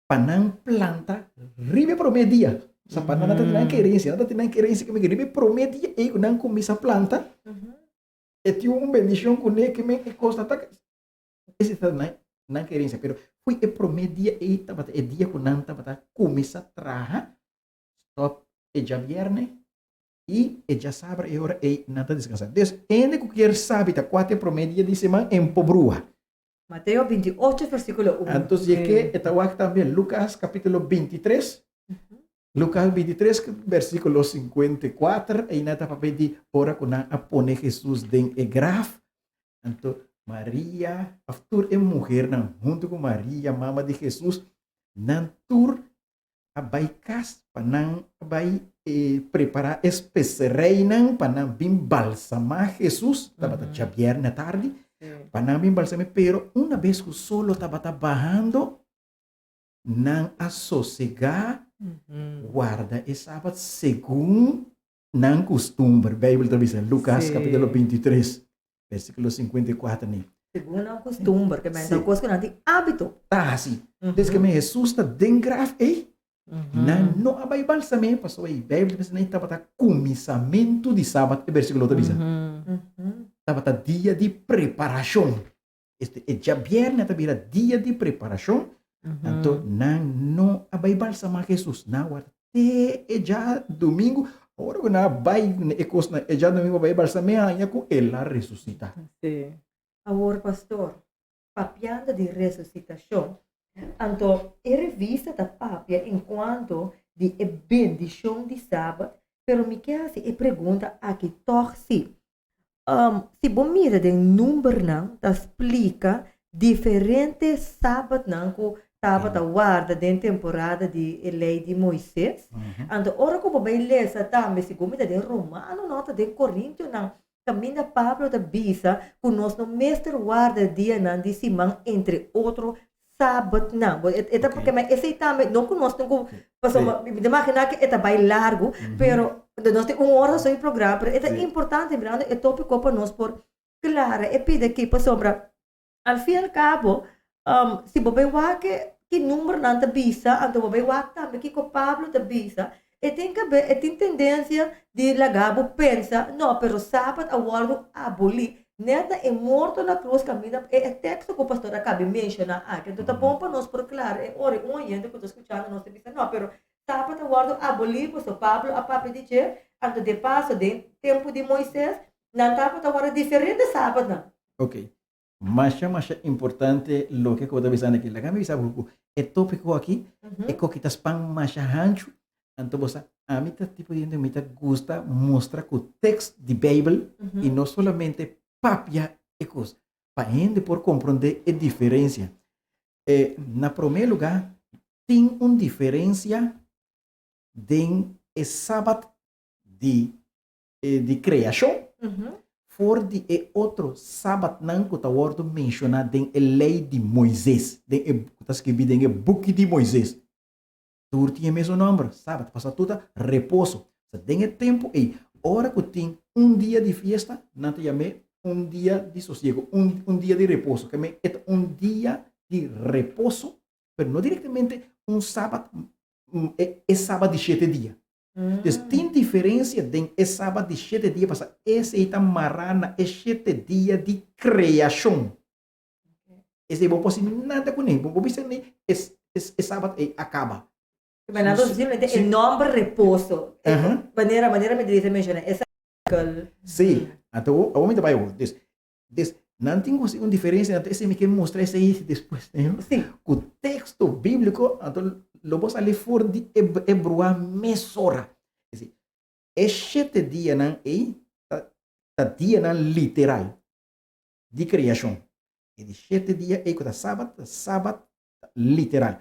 [SPEAKER 7] pa nan planta riba e promé dia. Sa pa nan ta tin nan kerensia, nan ta tin nan kerensia ke riba e promé dia ei ku nan kuminsá planta e tin un bendishon kuné ke men e kos ta Ese ta nan, nan kerensia. Pero foi e promé dia ei tabata e dia ku nan tabata kuminsá traha, stòp e djabièrnè i e djasabra e ora ei nan ta deskansá. Dus hende ku kier sabi ta kua ta e promé dia di siman en pobrua.
[SPEAKER 4] Mateo 28 versíkulo 1.
[SPEAKER 7] Anto si e ke e ta wak tambe Lukas kapítulo 23, Lukas 23 versíkulo 54, ei nan ta papia di ora ku nan a pone Hesus den e graf, Anto Maria, of tur e muhernan huntu ku Maria, mama di Hesus, nan tur a bai kas pa nan a bai eh, prepará e spesereinan pa nan bin balsamá Hesus, tabata djabièrnè tardi, pa nan bin balsam'é, pero una bes ku solo tabata bahando, nan a sosegá, warda e sabat segun nan kustumber. Beibel ta bisa, Lukas kapítulo 23, versíkulo 54 ni.
[SPEAKER 4] Segun nan kustumber, ke men ta kos ku nan tin hábito.
[SPEAKER 7] Ta hasi. Des ke men Hesus ta den graf ei, nan no a bai balsam'é, pasobra ei Beibel ta bisa nan tabata kuminsamentu di sabat, e versíkulo ta bisa. Tabata dia di preparashon. Este e djabièrnè ta bira dia di preparashon, anto nan no a bai balsamá Hesus, nan a warda te e djadumingu. Ora ku nan a bai e kosnan e djadumingu a bai balsam'é haña ku el a resusitá.
[SPEAKER 5] Sí.
[SPEAKER 4] Awor pastor, papiando di resusitashon, anto e revista ta papia enkuanto di e bendishon di sabat, pero mi ke hasi e pregunta aki tòg si, Si bo mira den numbernan ta splika diferente sabatnan ku tabata warda den temporada di e lei di Moises. Anto ora ku bo bai lesa tambe segun mi ta den Romanonan òf ta den Korintionan kaminda Pablo ta bisa ku nos no mester warda dianan di siman entre otro sabatnan. Bo e ta porque esei tambe no ku nos tin ku pasobra mi ta imaginá ku e ta bai largu pero nos tin un ora so di programa pero e ta importante mirando e tópiko pa nos por klara e pida aki pasobra al fin al kabo si bo bai wak ki numbernan ta bisa anto bo bai wak tambe kiko Pablo ta bisa e tin kabe e tin tendensia di laga bo pensa no pero sabat a wòrdu abolí nèt na e morto na krus kaminda e e teksto ku pastor a kabi menshoná aki anto ta bon pa nos por klara e ora un oyente ku ta skuchando nos ta bisa no pero sabat a wòrdu abolí pasobra Pablo a papia di dje anto de paso den tempu di Moises nan tabata wòrdu diferente sabatnan.
[SPEAKER 7] Ok. Masha masha importante loke ku bo ta bisando aki. Laga mi bisa bo ku e tópiko aki e koki ta span masha hanchu. Anto bo sa, ami ta tipo di hende mi ta gusta mustra ku tekst di Beibel i no solamente papia e kos, pa hende por komprondé e diferensia. E na promé lugá tin un diferensia den e sabat di di kreashon for di e otro sabatnan ku ta wòrdu menshoná den e Lei di Moises, den e ku ta skibí den e buki di Moises. Tur tin e mesun nòmber, sabat, pasobra tur ta reposo. Sa den e tempu ei, ora ku tin un dia di fiesta, nan ta yam'é un dia di sosiego, un un dia di reposo. Ke men e ta un dia di reposo, pero no direktamente un sabat, e sabat di shete dia. Pues tin diferencia den e Sabat di shete dia pasobra esei ta mará na e shete dia di creacion. Esei bo por hasi nada kuné. Bo por bisa ni e e sabat ei a kaba.
[SPEAKER 4] Pero nan ta simplemente e nòmber reposo. Manera manera mi Teresa menshoná e cycle.
[SPEAKER 7] Sí, anto awor mi ta bai awor. Dus dus nan tin ku hasi un diferensia, anto esei mi ke mustra esei despues
[SPEAKER 4] Sí.
[SPEAKER 7] ku teksto bíbliko, anto lo bo sali for di e e bruha mesora. Es e shete dianan ei ta ta dianan literal di kreashon. E di shete dia ei ku ta sabat ta sabat literal.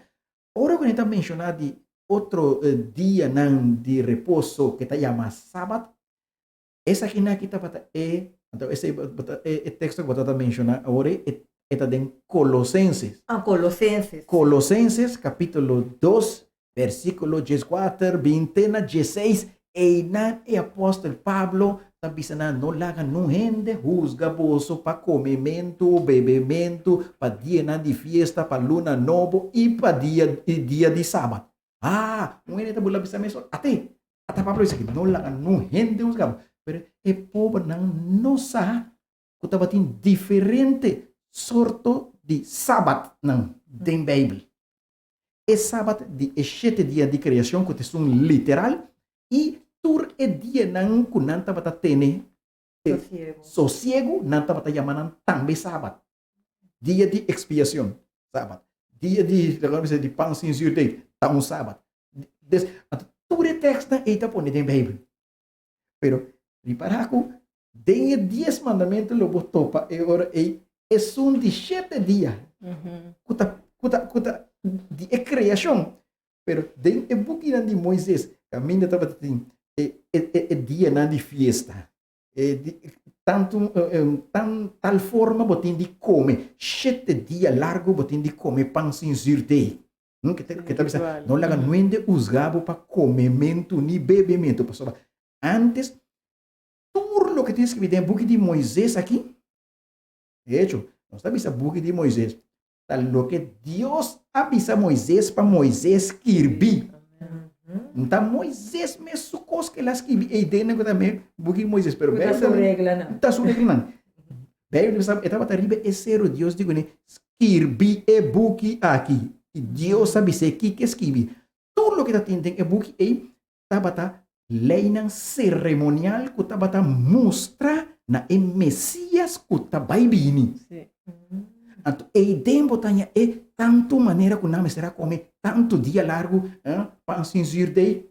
[SPEAKER 7] Ora ku nan ta menshoná di otro dianan di reposo ku ta yama sabat, esakinan aki tabata e, anto esei e teksto ku bo tabata menshoná awor ei, e ta den Kolosenses.
[SPEAKER 4] Ah, Kolosenses.
[SPEAKER 7] Kolosenses kapítulo dos, versíkulo dieskuater bin te na diesseis, einan e apòstel Pablo ta bisa nan, No laga nun hende husga boso pa komementu o bebementu, pa dianan di fiesta, pa luna nobo i pa dia i dia di sabat. Ah, un hende ta bula bisa mes ora, Ate! Ata Pablo bisa aki, No laga nun hende husga bo. Pero e pobernan no sa ku tabatin diferente sorto di sabatnan den Beibel. E sabat di e shete dia di kreashon ku ta esun literal i tur e dianan ku nan tabata tene sosiegu nan tabata yama nan tambe sabat. Dia di ekspiashon, sabat. Dia di, di pan sin zuurdeeg, ta un sabat. Des, anto tur e tekstnan ei ta pone den Beibel. Pero ripará ku den e dies mandamentu lo bo topa e ora ei esun di shete dia ku ta ku ta ku ta di e kreashon. Pero den e bukinan di Moises kaminda tabata tin e e e dianan di fiesta, e di tantu tan tal forma bo tin di kome, shete dia largu bo tin di kome pan sin zürdei. Ke ta ke ta bisa no laga nuende husga bo pa komementu ni bebementu, pasobra antes tur loke tin skibí den e buki di Moises aki, de hecho, nos ta bisa buki di Moises, ta loke Dios a bisa Moises pa Moises skirbi. Nta Moises mes su kos ku el a skibi ei den ku ta me buki di Moises, pero
[SPEAKER 4] Ku ta su reglanan.
[SPEAKER 7] Ta su reglanan. Beibel ta bisa e tabata riba e seru, Dios di kuné, skirbi e buki aki. I Dios a bis'é kiko e skibi. Tur loke ta tin den e buki ei tabata leinan seremonial ku tabata mustra na e Mesias ku ta bai bini. Anto ei den bo ta haña e tantu manera ku nan mester a kome tantu dia largu, pan sin zuurdeeg,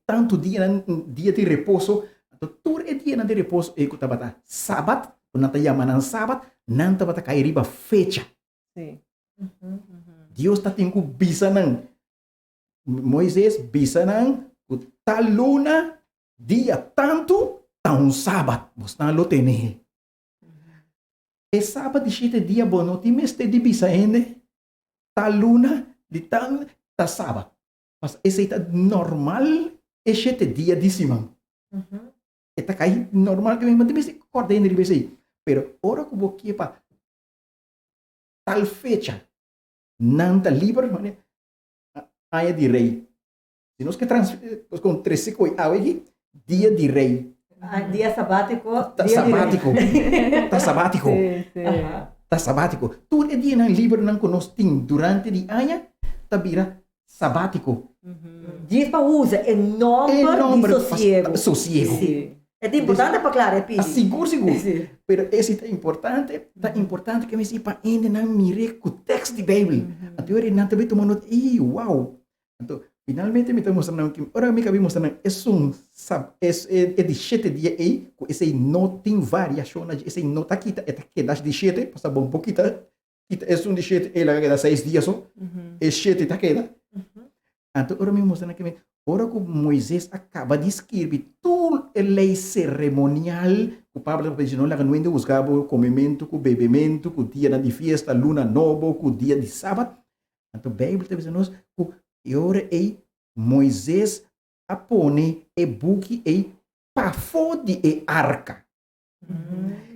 [SPEAKER 7] tantu dianan dia di reposo. Anto tur e dianan di reposo ei ku tabata sabat, ku nan ta yama nan sabat, nan tabata kai riba fecha. Dios ta tin ku bisa nan, Moises bisa nan ku tal luna, dia tantu, ta un sabat, bosnan lo tene. E sabat di shete dia bo no tin mester di bisa hende, tal luna di tal ta sabat. Pasobra esei ta normal e shete dia di siman. E ta kai normal, bo no tin mester kòrda hende riba esei. Pero ora ku bo ke pa tal fecha nan ta liber, Aña di rei. Si nos ke trans nos kon trese koe awe aki, dia di rei.
[SPEAKER 4] Dia sabatiko,
[SPEAKER 7] Ta
[SPEAKER 4] dia di rei.
[SPEAKER 7] sabatiko. Ta sabatiko.
[SPEAKER 5] Sí, sí.
[SPEAKER 4] Aha.
[SPEAKER 7] Ta sabatiko. Tur e dianan libernan ku nos tin durante di aña ta bira sabatiko.
[SPEAKER 4] Djis pa usa e
[SPEAKER 7] E
[SPEAKER 4] nòmber di
[SPEAKER 7] nòmber pa
[SPEAKER 4] sosiego.
[SPEAKER 7] sosiego.
[SPEAKER 4] Sí. E ta importante pa klara e pidi.
[SPEAKER 7] A sigur sigur.
[SPEAKER 4] Sí.
[SPEAKER 7] Pero esi ta importante, ta importante ke mester pa hendenan mir'é ku tèks di Beibel. Anto ora nan ta bin tuma nota, ey wow. Anto finalmente mi ta mustra nan ki ora mi kabi mustra nan esun sab es e di shete dia ey ku esei no tin variashon na dje, esei no ta kita, e ta keda di shete, pasobra bo no por kita kita esun di shete ey laga keda seis dia so, e shete ta keda. Anto ora mi mustra nan ke mi, ora ku Moises a kaba di skirbi tur e lei seremonial ku Pablo tabata disi, no laga nuende husga bo komementu ku bebementu, ku dianan di fiesta, luna nobo, ku dia di sabat. Anto Beibel ta bisa nos ku e ora ei Moises a pone e buki ei pafó di e arka.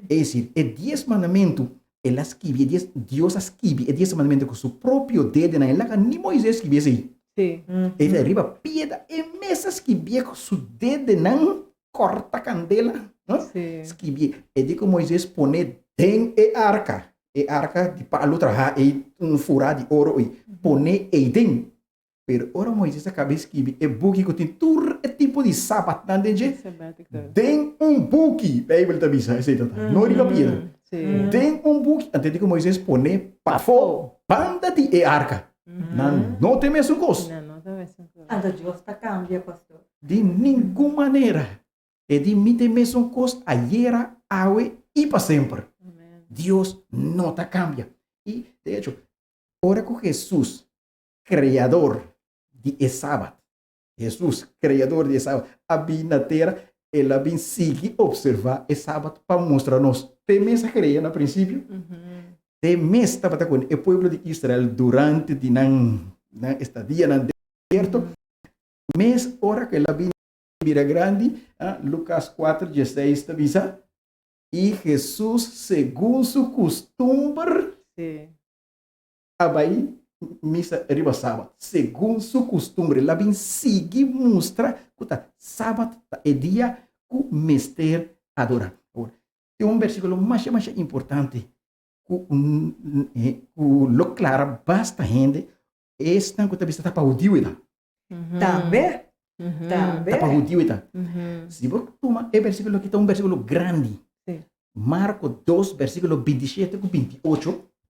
[SPEAKER 7] Es decir, e dies mandamentu, el a skibi e dies, Dios a skibi e dies mandamentu ku su propio dedenan, el laga ni Moises skibi esei.
[SPEAKER 5] Sí.
[SPEAKER 7] E ta riba piedra, e mes a skibié ku su dedenan kòrta kandela, no?
[SPEAKER 5] Sí.
[SPEAKER 7] Skibié. E di ku Moises pone den e arka. E arka di palu traha ei un furá di oro ei, pone ei den. Pero ora Moises a kaba skibi e buki ku tin tur e tipo di sabatnan den dje, den un buki, Beibel ta bisa esei ta ta, no riba piedra, den un buki, anto di ku Moises pone pafó banda di e arka. Nan no ta e mesun kos.
[SPEAKER 4] Anto Dios ta kambia, pastor?
[SPEAKER 7] Di ningun manera. E di mi ta e mesun kos ayera, awe i pa semper. Dios no ta kambia. I, de echo, ora ku Hesus Kreador di e Sabat. Hesus, Kreador di e Sabat, a bin na tera, el a bin sigui opservá e Sabat pa mustra nos. Te mes a krea na prinsipio. Te mes tabata ku e pueblo di Israel durante di nan nan estadia nan desierto. Mes ora ku el a bin bira grandi, Lukas kuater dieseis ta bisa, I Hesus segun su kustumber a bai misa riba sabat, segun su kustumber. El a bin sigui mustra ku ta sabat ta e dia ku mester adorá. Awor, tin un bersíkulo masha masha importante ku ku lo klara basta hende, esnan ku ta bisa ta pa hudiu e ta.
[SPEAKER 4] Tambe, tambe.
[SPEAKER 7] Ta pa hudiu e ta. Si bo tuma e bersíkulo aki ta un bersíkulo grandi. Marko 2 bersíkulo 27 ku 28.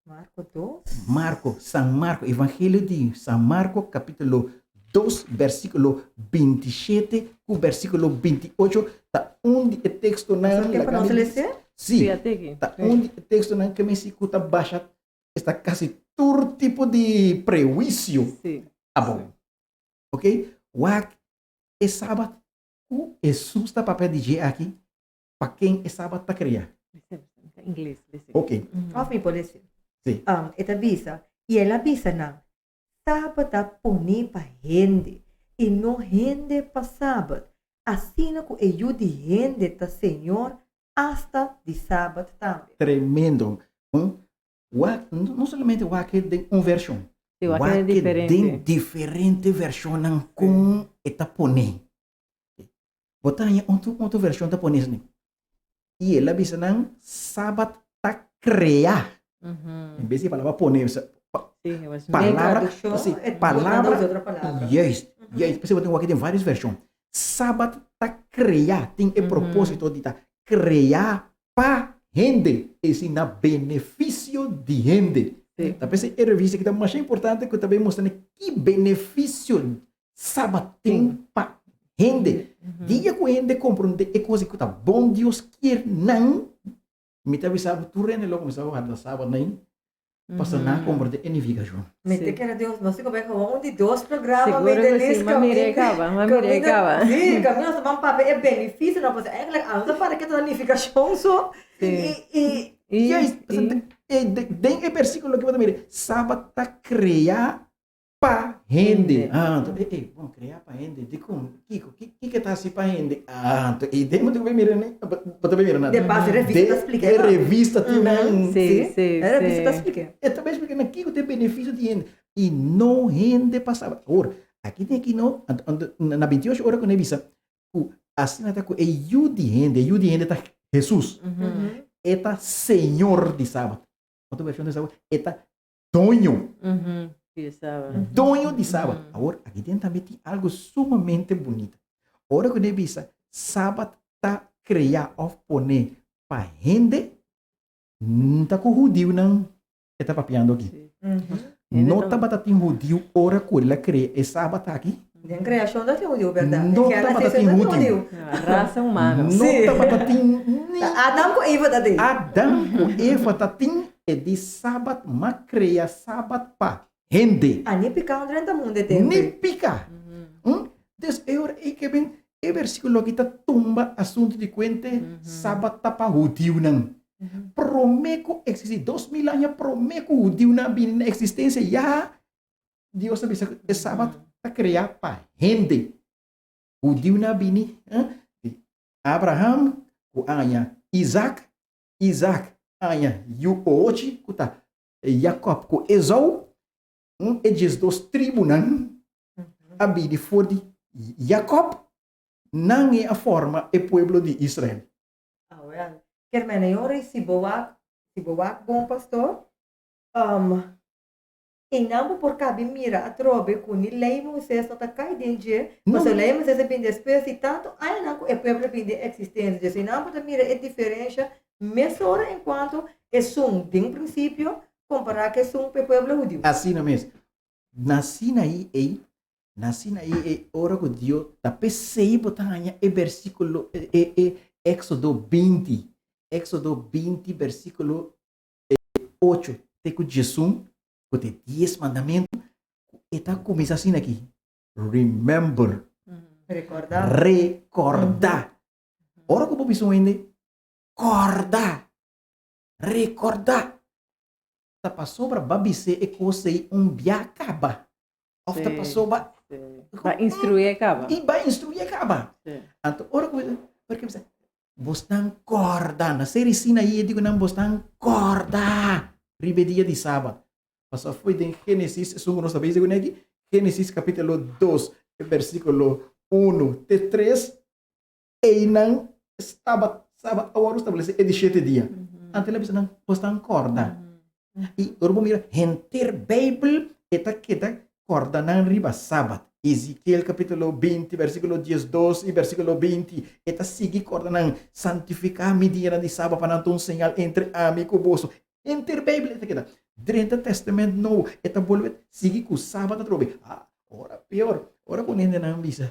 [SPEAKER 4] Marko 2.
[SPEAKER 7] Marko, San Marko, Evangelio di San Marko kapítulo 2 bersíkulo 27 ku bersíkulo 28 ta un di e tekstonan.
[SPEAKER 4] Ke pa nos lese?
[SPEAKER 7] Sí, ta un di e tekstonan ke mester ku ta basha esta kasi tur tipo di prehuisio abou. Ok, wak e sabat ku Hesus ta papia di dje aki, pa ken e sabat ta krea? Ok.
[SPEAKER 4] Of mi por lese?
[SPEAKER 7] Sí.
[SPEAKER 4] E ta bisa, I el a bisa nan, Sabat ta poní pa hende, i no hende pa sabat, asina ku e Yu di hende ta Señor asta di sabat tambe.
[SPEAKER 7] Tremendo. Wak, no solamente wak e den un vershon.
[SPEAKER 5] Sí, wak e den diferente.
[SPEAKER 7] Den diferente vershonnan kon e ta pone. Bo ta haña otro, otro vershon ta pone esei. I el a bisa nan, sabat ta krea. En bes di e palabra pone, palabra, sí, palabra, juist, juist. P'esei bo tin wak den vários vershon. Sabat ta krea, tin e propósito di ta krea pa hende, esi na benefisio di hende. Ta p'esei e revista aki ta masha importante ku ta bin mustra ki benefisio Sabat tin pa hende. Dia ku hende komprondé e kos ku ta bon Dios kier nan, mi ta bisa bo tur hende lo kuminsá warda Sabat nan Pasobra nan a komprondé e nifikashon.
[SPEAKER 4] Mi te kere Dios, nos tin ku bai komo un di dos programa
[SPEAKER 5] Seguro
[SPEAKER 4] mi
[SPEAKER 5] ku si,
[SPEAKER 4] Denise
[SPEAKER 5] m'a mira e
[SPEAKER 4] kaminda
[SPEAKER 5] kaba, m'a mira e
[SPEAKER 4] kaminda
[SPEAKER 5] kaba.
[SPEAKER 4] sí, kaminda nos ta ban papia e benefisionan pasobra eigenlijk a nos ta para ke ta nifikashon so
[SPEAKER 5] Sí.
[SPEAKER 4] i i
[SPEAKER 5] I,
[SPEAKER 7] Juist,
[SPEAKER 5] i,
[SPEAKER 7] den e bersíkulo aki bo ta mira, Sabat ta krea Pa hende. Ah, anto, eh, eh, bon, krea pa hende, dikon? Kiko? Kiko e ta hasi pa hende? Ah, anto, e den bo ta bai mira ne, bo ta bai mira nan.
[SPEAKER 4] De pas, e revista ta splika
[SPEAKER 7] E revista tin nan.
[SPEAKER 5] Sí, sí,
[SPEAKER 4] E revista ta
[SPEAKER 5] sí.
[SPEAKER 4] splika.
[SPEAKER 7] E ta bai splika nan kiko ta e benefisio di hende. I no hende pa saba. Awor, aki tin aki no, anto, anto, na 28 ora ku nan bisa ku asina ta ku e yu di hende, e yu di hende ta Hesus. E ta Señor di Sabat. Otro vershon ta bisa e ta doño. Doño di sabat. Awor, aki den tambe tin algo sumamente bunita. Ora ku den bisa sabat ta krea òf pone pa hende, n ta ku hudiunan e ta papiando aki. No tabata tin hudiu ora ku el a krea e sabat aki.
[SPEAKER 4] Den kreashon ta tin hudiu, bèrdat?
[SPEAKER 7] No tabata tin hudiu.
[SPEAKER 5] Rasa humano.
[SPEAKER 7] No tabata tin ni.
[SPEAKER 4] Ta Adam ku Eva ta tin.
[SPEAKER 7] Adam ku Eva ta tin. E di sabat m'a krea sabat pa hende.
[SPEAKER 4] A ni pika un drenta mundu e tempu.
[SPEAKER 7] Ni pika. Dus e ora ei ke ben e versíkulo aki ta tumba asuntu di kuente sabat ta pa hudiunan. Promé ku eksistí, 2000 aña promé ku hudiunan a bini na eksistensia ya Dios a bisa ku e sabat ta kreá pa hende. Hudiunan a bini di Abraham ku aña Isaac, Isaac aña yu ochi ku ta Jacob ku Esau. E diesdos tribunan a bini for di Jacob, nan e a forma e pueblo di Israel.
[SPEAKER 4] Awel, ker mene yo risibo wak. Si bo wak bon pastor, um, einan bo por kabi mira atrobe ku ni lei Moisés no ta kai den dje,
[SPEAKER 7] No.
[SPEAKER 4] pasobra lei Moisés a bin despues di tantu añanan ku e pueblo a bin den eksistensia. Dus einan bo ta mira e diferensha mesora en kuanto esun den prinsipio kompará ku esun pa e pueblo hudiu.
[SPEAKER 7] Asina mes. Na Sinaí ei, na Sinaí ei ora ku Dios ta p'esei bo ta haña e versíkulo e e Éxodo 20, Éxodo 20 versíkulo 8 te ku 11, ku ta e dies mandamentu, ku e ta kuminsá asina aki, Remember,
[SPEAKER 4] Rekordá.
[SPEAKER 7] rekordá. Ora ku bo bisa un hende, kòrda, rekordá. Ta pasobra ba bis'é e kos ei un bia kaba. Òf ta pasobra.
[SPEAKER 5] Ba instruí kaba.
[SPEAKER 7] I ba instruí kaba. Anto ora ku ora ku bisa bosnan kòrda na seri Sinaí e di ku nan bosnan kòrda riba e dia di sabat. Pasobra foi den Génesis esun ku nos ta bisa kuné aki, Génesis kapítulo 2 e versíkulo 1 te 3 Einan stabat, sabat a wòrdu stablesé e di shete dia. Anto el a bisa nan, Bos ta kòrda. I ora bo mira henter Beibel e ta keda kòrda nan riba sabat. Ezekiel kapítulo 20 versíkulo 12 i versíkulo 20 e ta sigui kòrda nan, Santifiká mi dianan di sabat pa nan ta un señal entre ami ku boso. Henter Beibel e ta keda. Drenta Tèstamènt Nobo e ta bolbe sigui ku sabat atrobe. Ah, ora peor, ora ku hendenan bisa,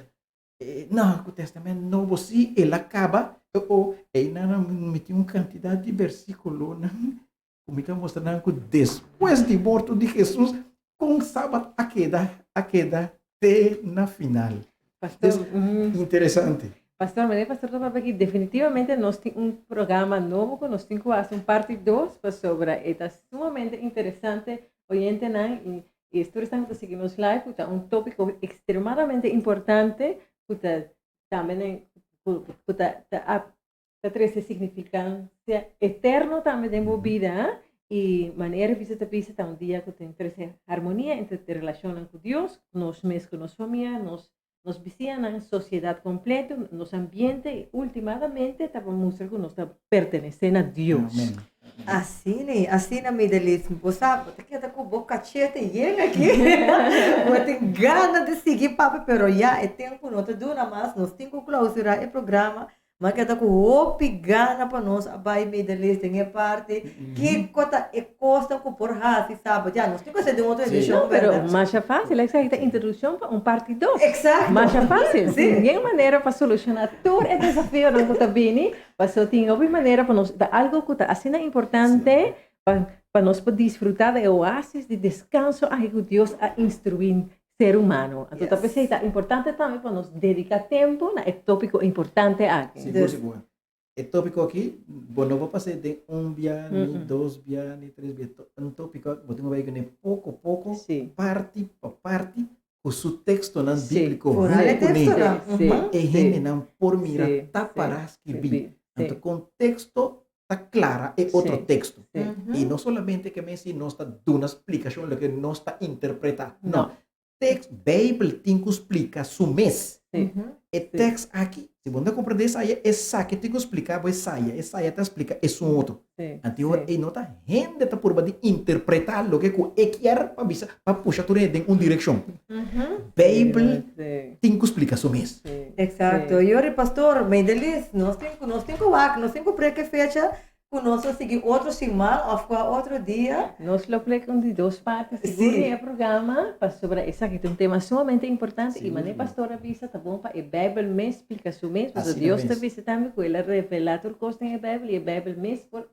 [SPEAKER 7] No, ku Testament Nobo sí el a kaba. O, einan mi tin un kantidat di versíkulonan ku mi ta mustra nan ku despues di morto di Hesus, kon Sabat a keda, a keda te na final.
[SPEAKER 5] Pastor,
[SPEAKER 7] Interesante.
[SPEAKER 5] Pastor, meneer Pastor ta papia aki, definitivamente nos tin un programa nobo ku nos tin ku hasi un parti dos pasobra e ta sumamente interesante oyentenan i E tur esnan ku ta sigui nos live ku ta un tópiko ekstremadamente importante ku ta tambe den ku ku ta ta ta trese signifikansia eterno tambe den bo bida i manera bisa ta bisa ta un dia ku tin trese harmonia entre e relashonnan ku Dios, nos mes ku nos famia, nos nos bisiñanan, sosiedat kompleto, nos ambiente i ultimadamente ta pa mustra ku nos ta pertenesé na Dios.
[SPEAKER 7] Amen.
[SPEAKER 4] Asina, asina mi Delis. Bo sa, bo ta keda ku bo kachete yen aki. Bo tin gana di sigui papia, pero ya e tempu no ta duna mas. Nos tin ku klausurá e programa. M'a keda ku hopi gana pa nos a bai Middle East den e parti. Kiko ta e kosnan ku por hasi sabat? Ya, nos tin ku hasi den otro edishon,
[SPEAKER 5] No, pero
[SPEAKER 4] bèrdat?
[SPEAKER 5] masha fásil. Esaki ta introdukshon pa un parti dos.
[SPEAKER 4] Eksakto.
[SPEAKER 5] Masha fásil.
[SPEAKER 4] Sí.
[SPEAKER 5] Tin bien manera pa solushoná tur e desafionan ku ta bini. Pasobra tin hopi manera pa nos, ta algu ku ta asina importante pa pa nos por disfrutá di e oasis di deskanso aki ku Dios a instruí ser humano. Anto ta p'esei ta importante tambe pa nos dedica tempo na e topico importante aki.
[SPEAKER 7] Sigur, sigur. E topico aki bo no por pas'é den un bia, ni dos bia, ni tres bia. Un topico bo tin ku bai kuné poko poko, parti pa parti, ku su tekstonan bíbliko huntu kuné, pa e hendenan por mira ta pará skibí. Anto konteksto ta klara e otro teksto. I no solamente ke men si nos ta duna splikashon loke nos ta interpretá. No. Tekst, Beibel tin ku splika su mes. E tekst aki, si bo no ta komprendé esaya, esaki tin ku splika bo esaya, esaya ta splika esun otro. Anto ora ei no ta hende ta purba di interpretá loke ku e kier pa bisa, pa pusha tur hende den un direkshon. Beibel tin ku splika su mes.
[SPEAKER 4] Exacto. Yori pastor, Meidelis, nos tin ku nos tin ku wak, nos tin ku prek e fecha ku nos lo sigui otro siman of kua otro dia.
[SPEAKER 5] Nos lo prek un di dos parti sigur den e programa, pasobra esaki ta un tema sumamente importante i manera pastor a bisa ta bon pa e Bijbel mes splika su mes, pasobra Dios ta bisa tambe ku el a revelá tur kos den e Bijbel i e Bijbel mes por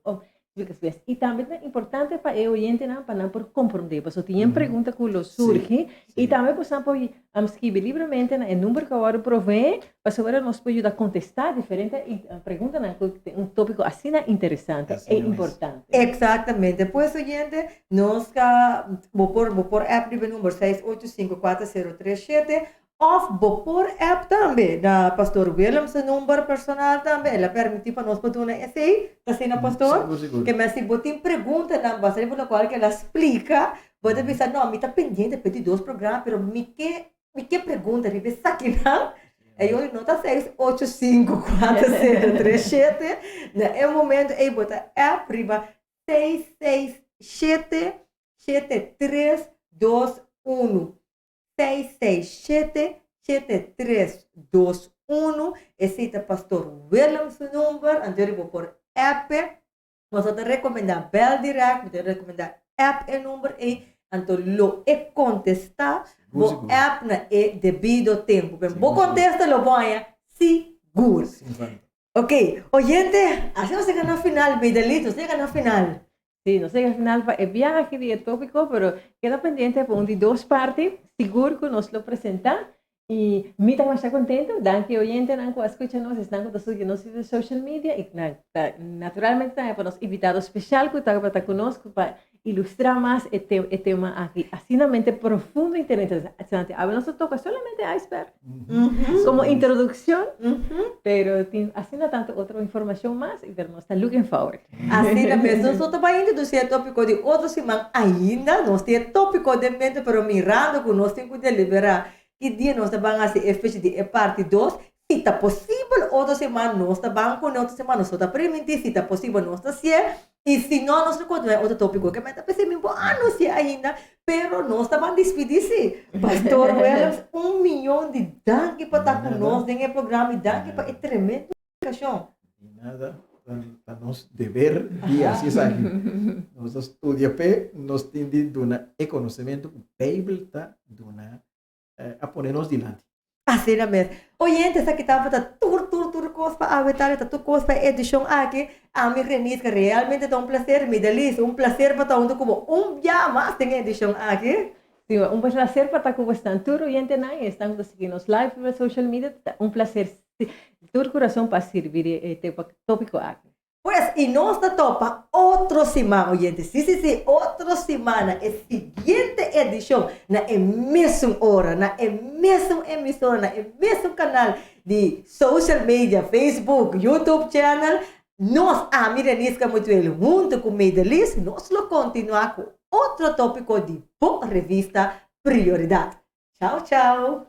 [SPEAKER 5] I tambe ta importante pa e oyentenan pa nan por komprondé, pasobra tin yen pregunta ku lo surgi i tambe boso por skibi libremente na e number ku a wòrdu proveé pasobra nos por yuda kontestá diferente preguntanan ku tin un tópiko asina interesante e importante.
[SPEAKER 4] Eksaktamente. Pues oyente, nos ta bo por bo por app riba e number 6854037 Of bo por app tambe na Pastor Willem su number personal tambe, el a permiti pa nos por duna esey, ta asina Pastor?
[SPEAKER 7] Sigur, sigur.
[SPEAKER 4] Ke men si bo tin preguntanan basa riba locual ke el a splica, bo ta bisa no mi ta pendiente pa e di dos programa pero mi ke mi ke pregunta riba esakinan, e yori no ta 6854037, na e momento ey bo ta app riba. 667 7321. 667 7321. Esei ta Pastor Willem su number. Anto bo por app e. Nos ta recomenda bel direct, mi ta recomenda app e number ei. Anto lo e contesta
[SPEAKER 7] Sigur,
[SPEAKER 4] bo
[SPEAKER 7] sigur.
[SPEAKER 4] app na e debido tempo. Bo
[SPEAKER 7] Sigur, sigur.
[SPEAKER 4] contesta lo bo haña sigur.
[SPEAKER 7] Sin falta.
[SPEAKER 4] Ok, oyente, asina nos yega na final, Meidalis, nos yega na final.
[SPEAKER 5] Sí, nos yega final pa e biahe di e tópiko, pero keda pendiente pa un di dos parti, sigur ku nos lo presentá. I mi ta masha kontentu, danki oyentenan ku a skucha nos, esnan ku ta sigui nos riba social media i ta naturalmente tambe pa nos invitado speshal ku tabata ku nos pa ilustrá mas e e tema aki asinamente profundo i interesante. Awe nos ta toka solamente iceberg komo introdukshon, pero tin asina tantu otro informashon mas i pero nos ta looking forward.
[SPEAKER 4] Asina mes, nos no ta bai introdusí e tópiko di otro siman ainda, nos tin e tópiko den mente pero mirando ku nos tin ku deliberá ki dia nos ta ban hasi e fecha di e parti dos, si ta posibel otro siman nos ta ban kuné otro siman nos no ta primintí si ta posibel nos ta hasié i si no nos ta kontinuá e otro tópiko ke meta p'esei mi bo anunsiá ainda pero nos ta ban dispidí si Pastor Willems un miyon di danki pa ta ku nos den e programa i danki pa e tremendo splikashon.
[SPEAKER 7] Di nada, ta nos deber di hasi esaki. Nos ta studia p'e, nos tin di duna e konosementu ku Beibel ta duna a pone nos dilanti.
[SPEAKER 4] Asina mes. Oyente, esaki tabata tur, tur, tur kos pa awe tarde, ta tur kos pa e edishon aki. Ami, Renisca, realmente ta un placer. Midalis, un placer pa ta huntu ku bo un bia mas den e edishon aki.
[SPEAKER 5] Sí, un placer pa ta ku bosnan tur oyentenan i esnan ku ta sigui nos live riba social media. Ta un placer tur kurason pa sirbi di e tópiko aki.
[SPEAKER 4] Pues, i nos ta topa otro siman, oyente. Sí, sí, sí, otro siman na e siguiente edishon, na e mesun ora, na e mesun emisora, na e mesun kanal di social media, Facebook, YouTube channel. Nos, ami Renisca Mutuel, huntu ku Meidelis, nos lo kontinuá ku otro tópiko di bo revista Prioridat. Chao, chao!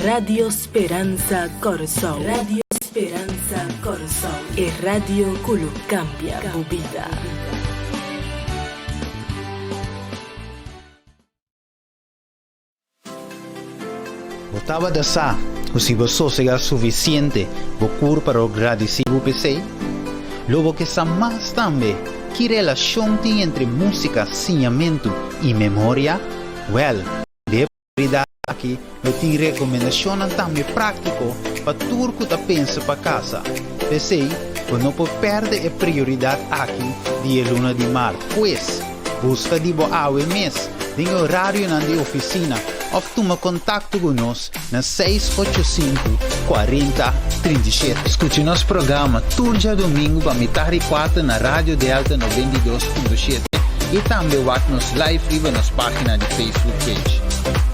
[SPEAKER 6] Radio Speransa Kòrsou. Radio Speransa Kòrsou. E radio ku lo kambia bo bida.
[SPEAKER 2] Bo tabata sa ku si bo sosegá sufisiente bo kurpa lo gradisí bo p'esei? Lo bo ke sa mas tambe ki relashon tin entre músika, siñamentu i memoria? Wèl, den e prioridat aki lo tin rekomendashonnan tambe práktiko pa tur ku ta pensa pa kasa. P'esei, bo no por pèrdè e prioridat aki di e luna di mart. Pues, Buska di bo awe mes den e orarionan di oficina of tuma contacto cu nos na 685 40 37. Scucha nos programa tur djadomingo pa mitar di cuater na Radio Delta 92.7 y tambe wak nos live riba nos pagina di Facebook page.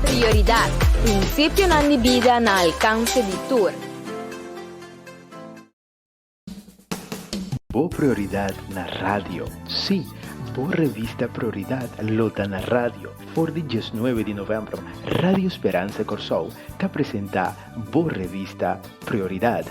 [SPEAKER 3] Prioridad, Principionan di bida na alcance di tur.
[SPEAKER 8] Bo Prioridad na radio. Sí, bo revista Prioridad lo ta na radio. For di diesnuebe di novèmber, Radio Speransa Kòrsou ta presentá bo revista Prioridad.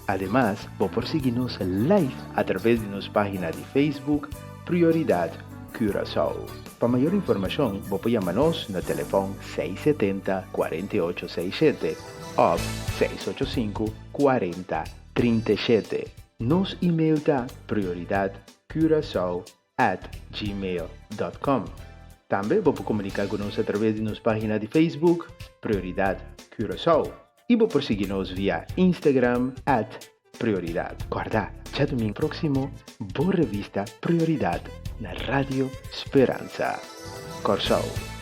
[SPEAKER 8] Ademas, bo por sigui nos live a traves di nos página di Facebook Prioridad Curaçao. Pa mayor informashon, bo por yama nos na telefòn 670 48 67 òf 685 40 37. Nos email ta prioridadcuracao at gmail dot com. Tambe bo por komuniká ku nos atraves di nos página di Facebook Prioridad Curaçao i bo por sigui nos via Instagram at Prioridad. Kòrda, djadumingu próksimo bo revista Prioridad na Radio Speransa Kòrsou.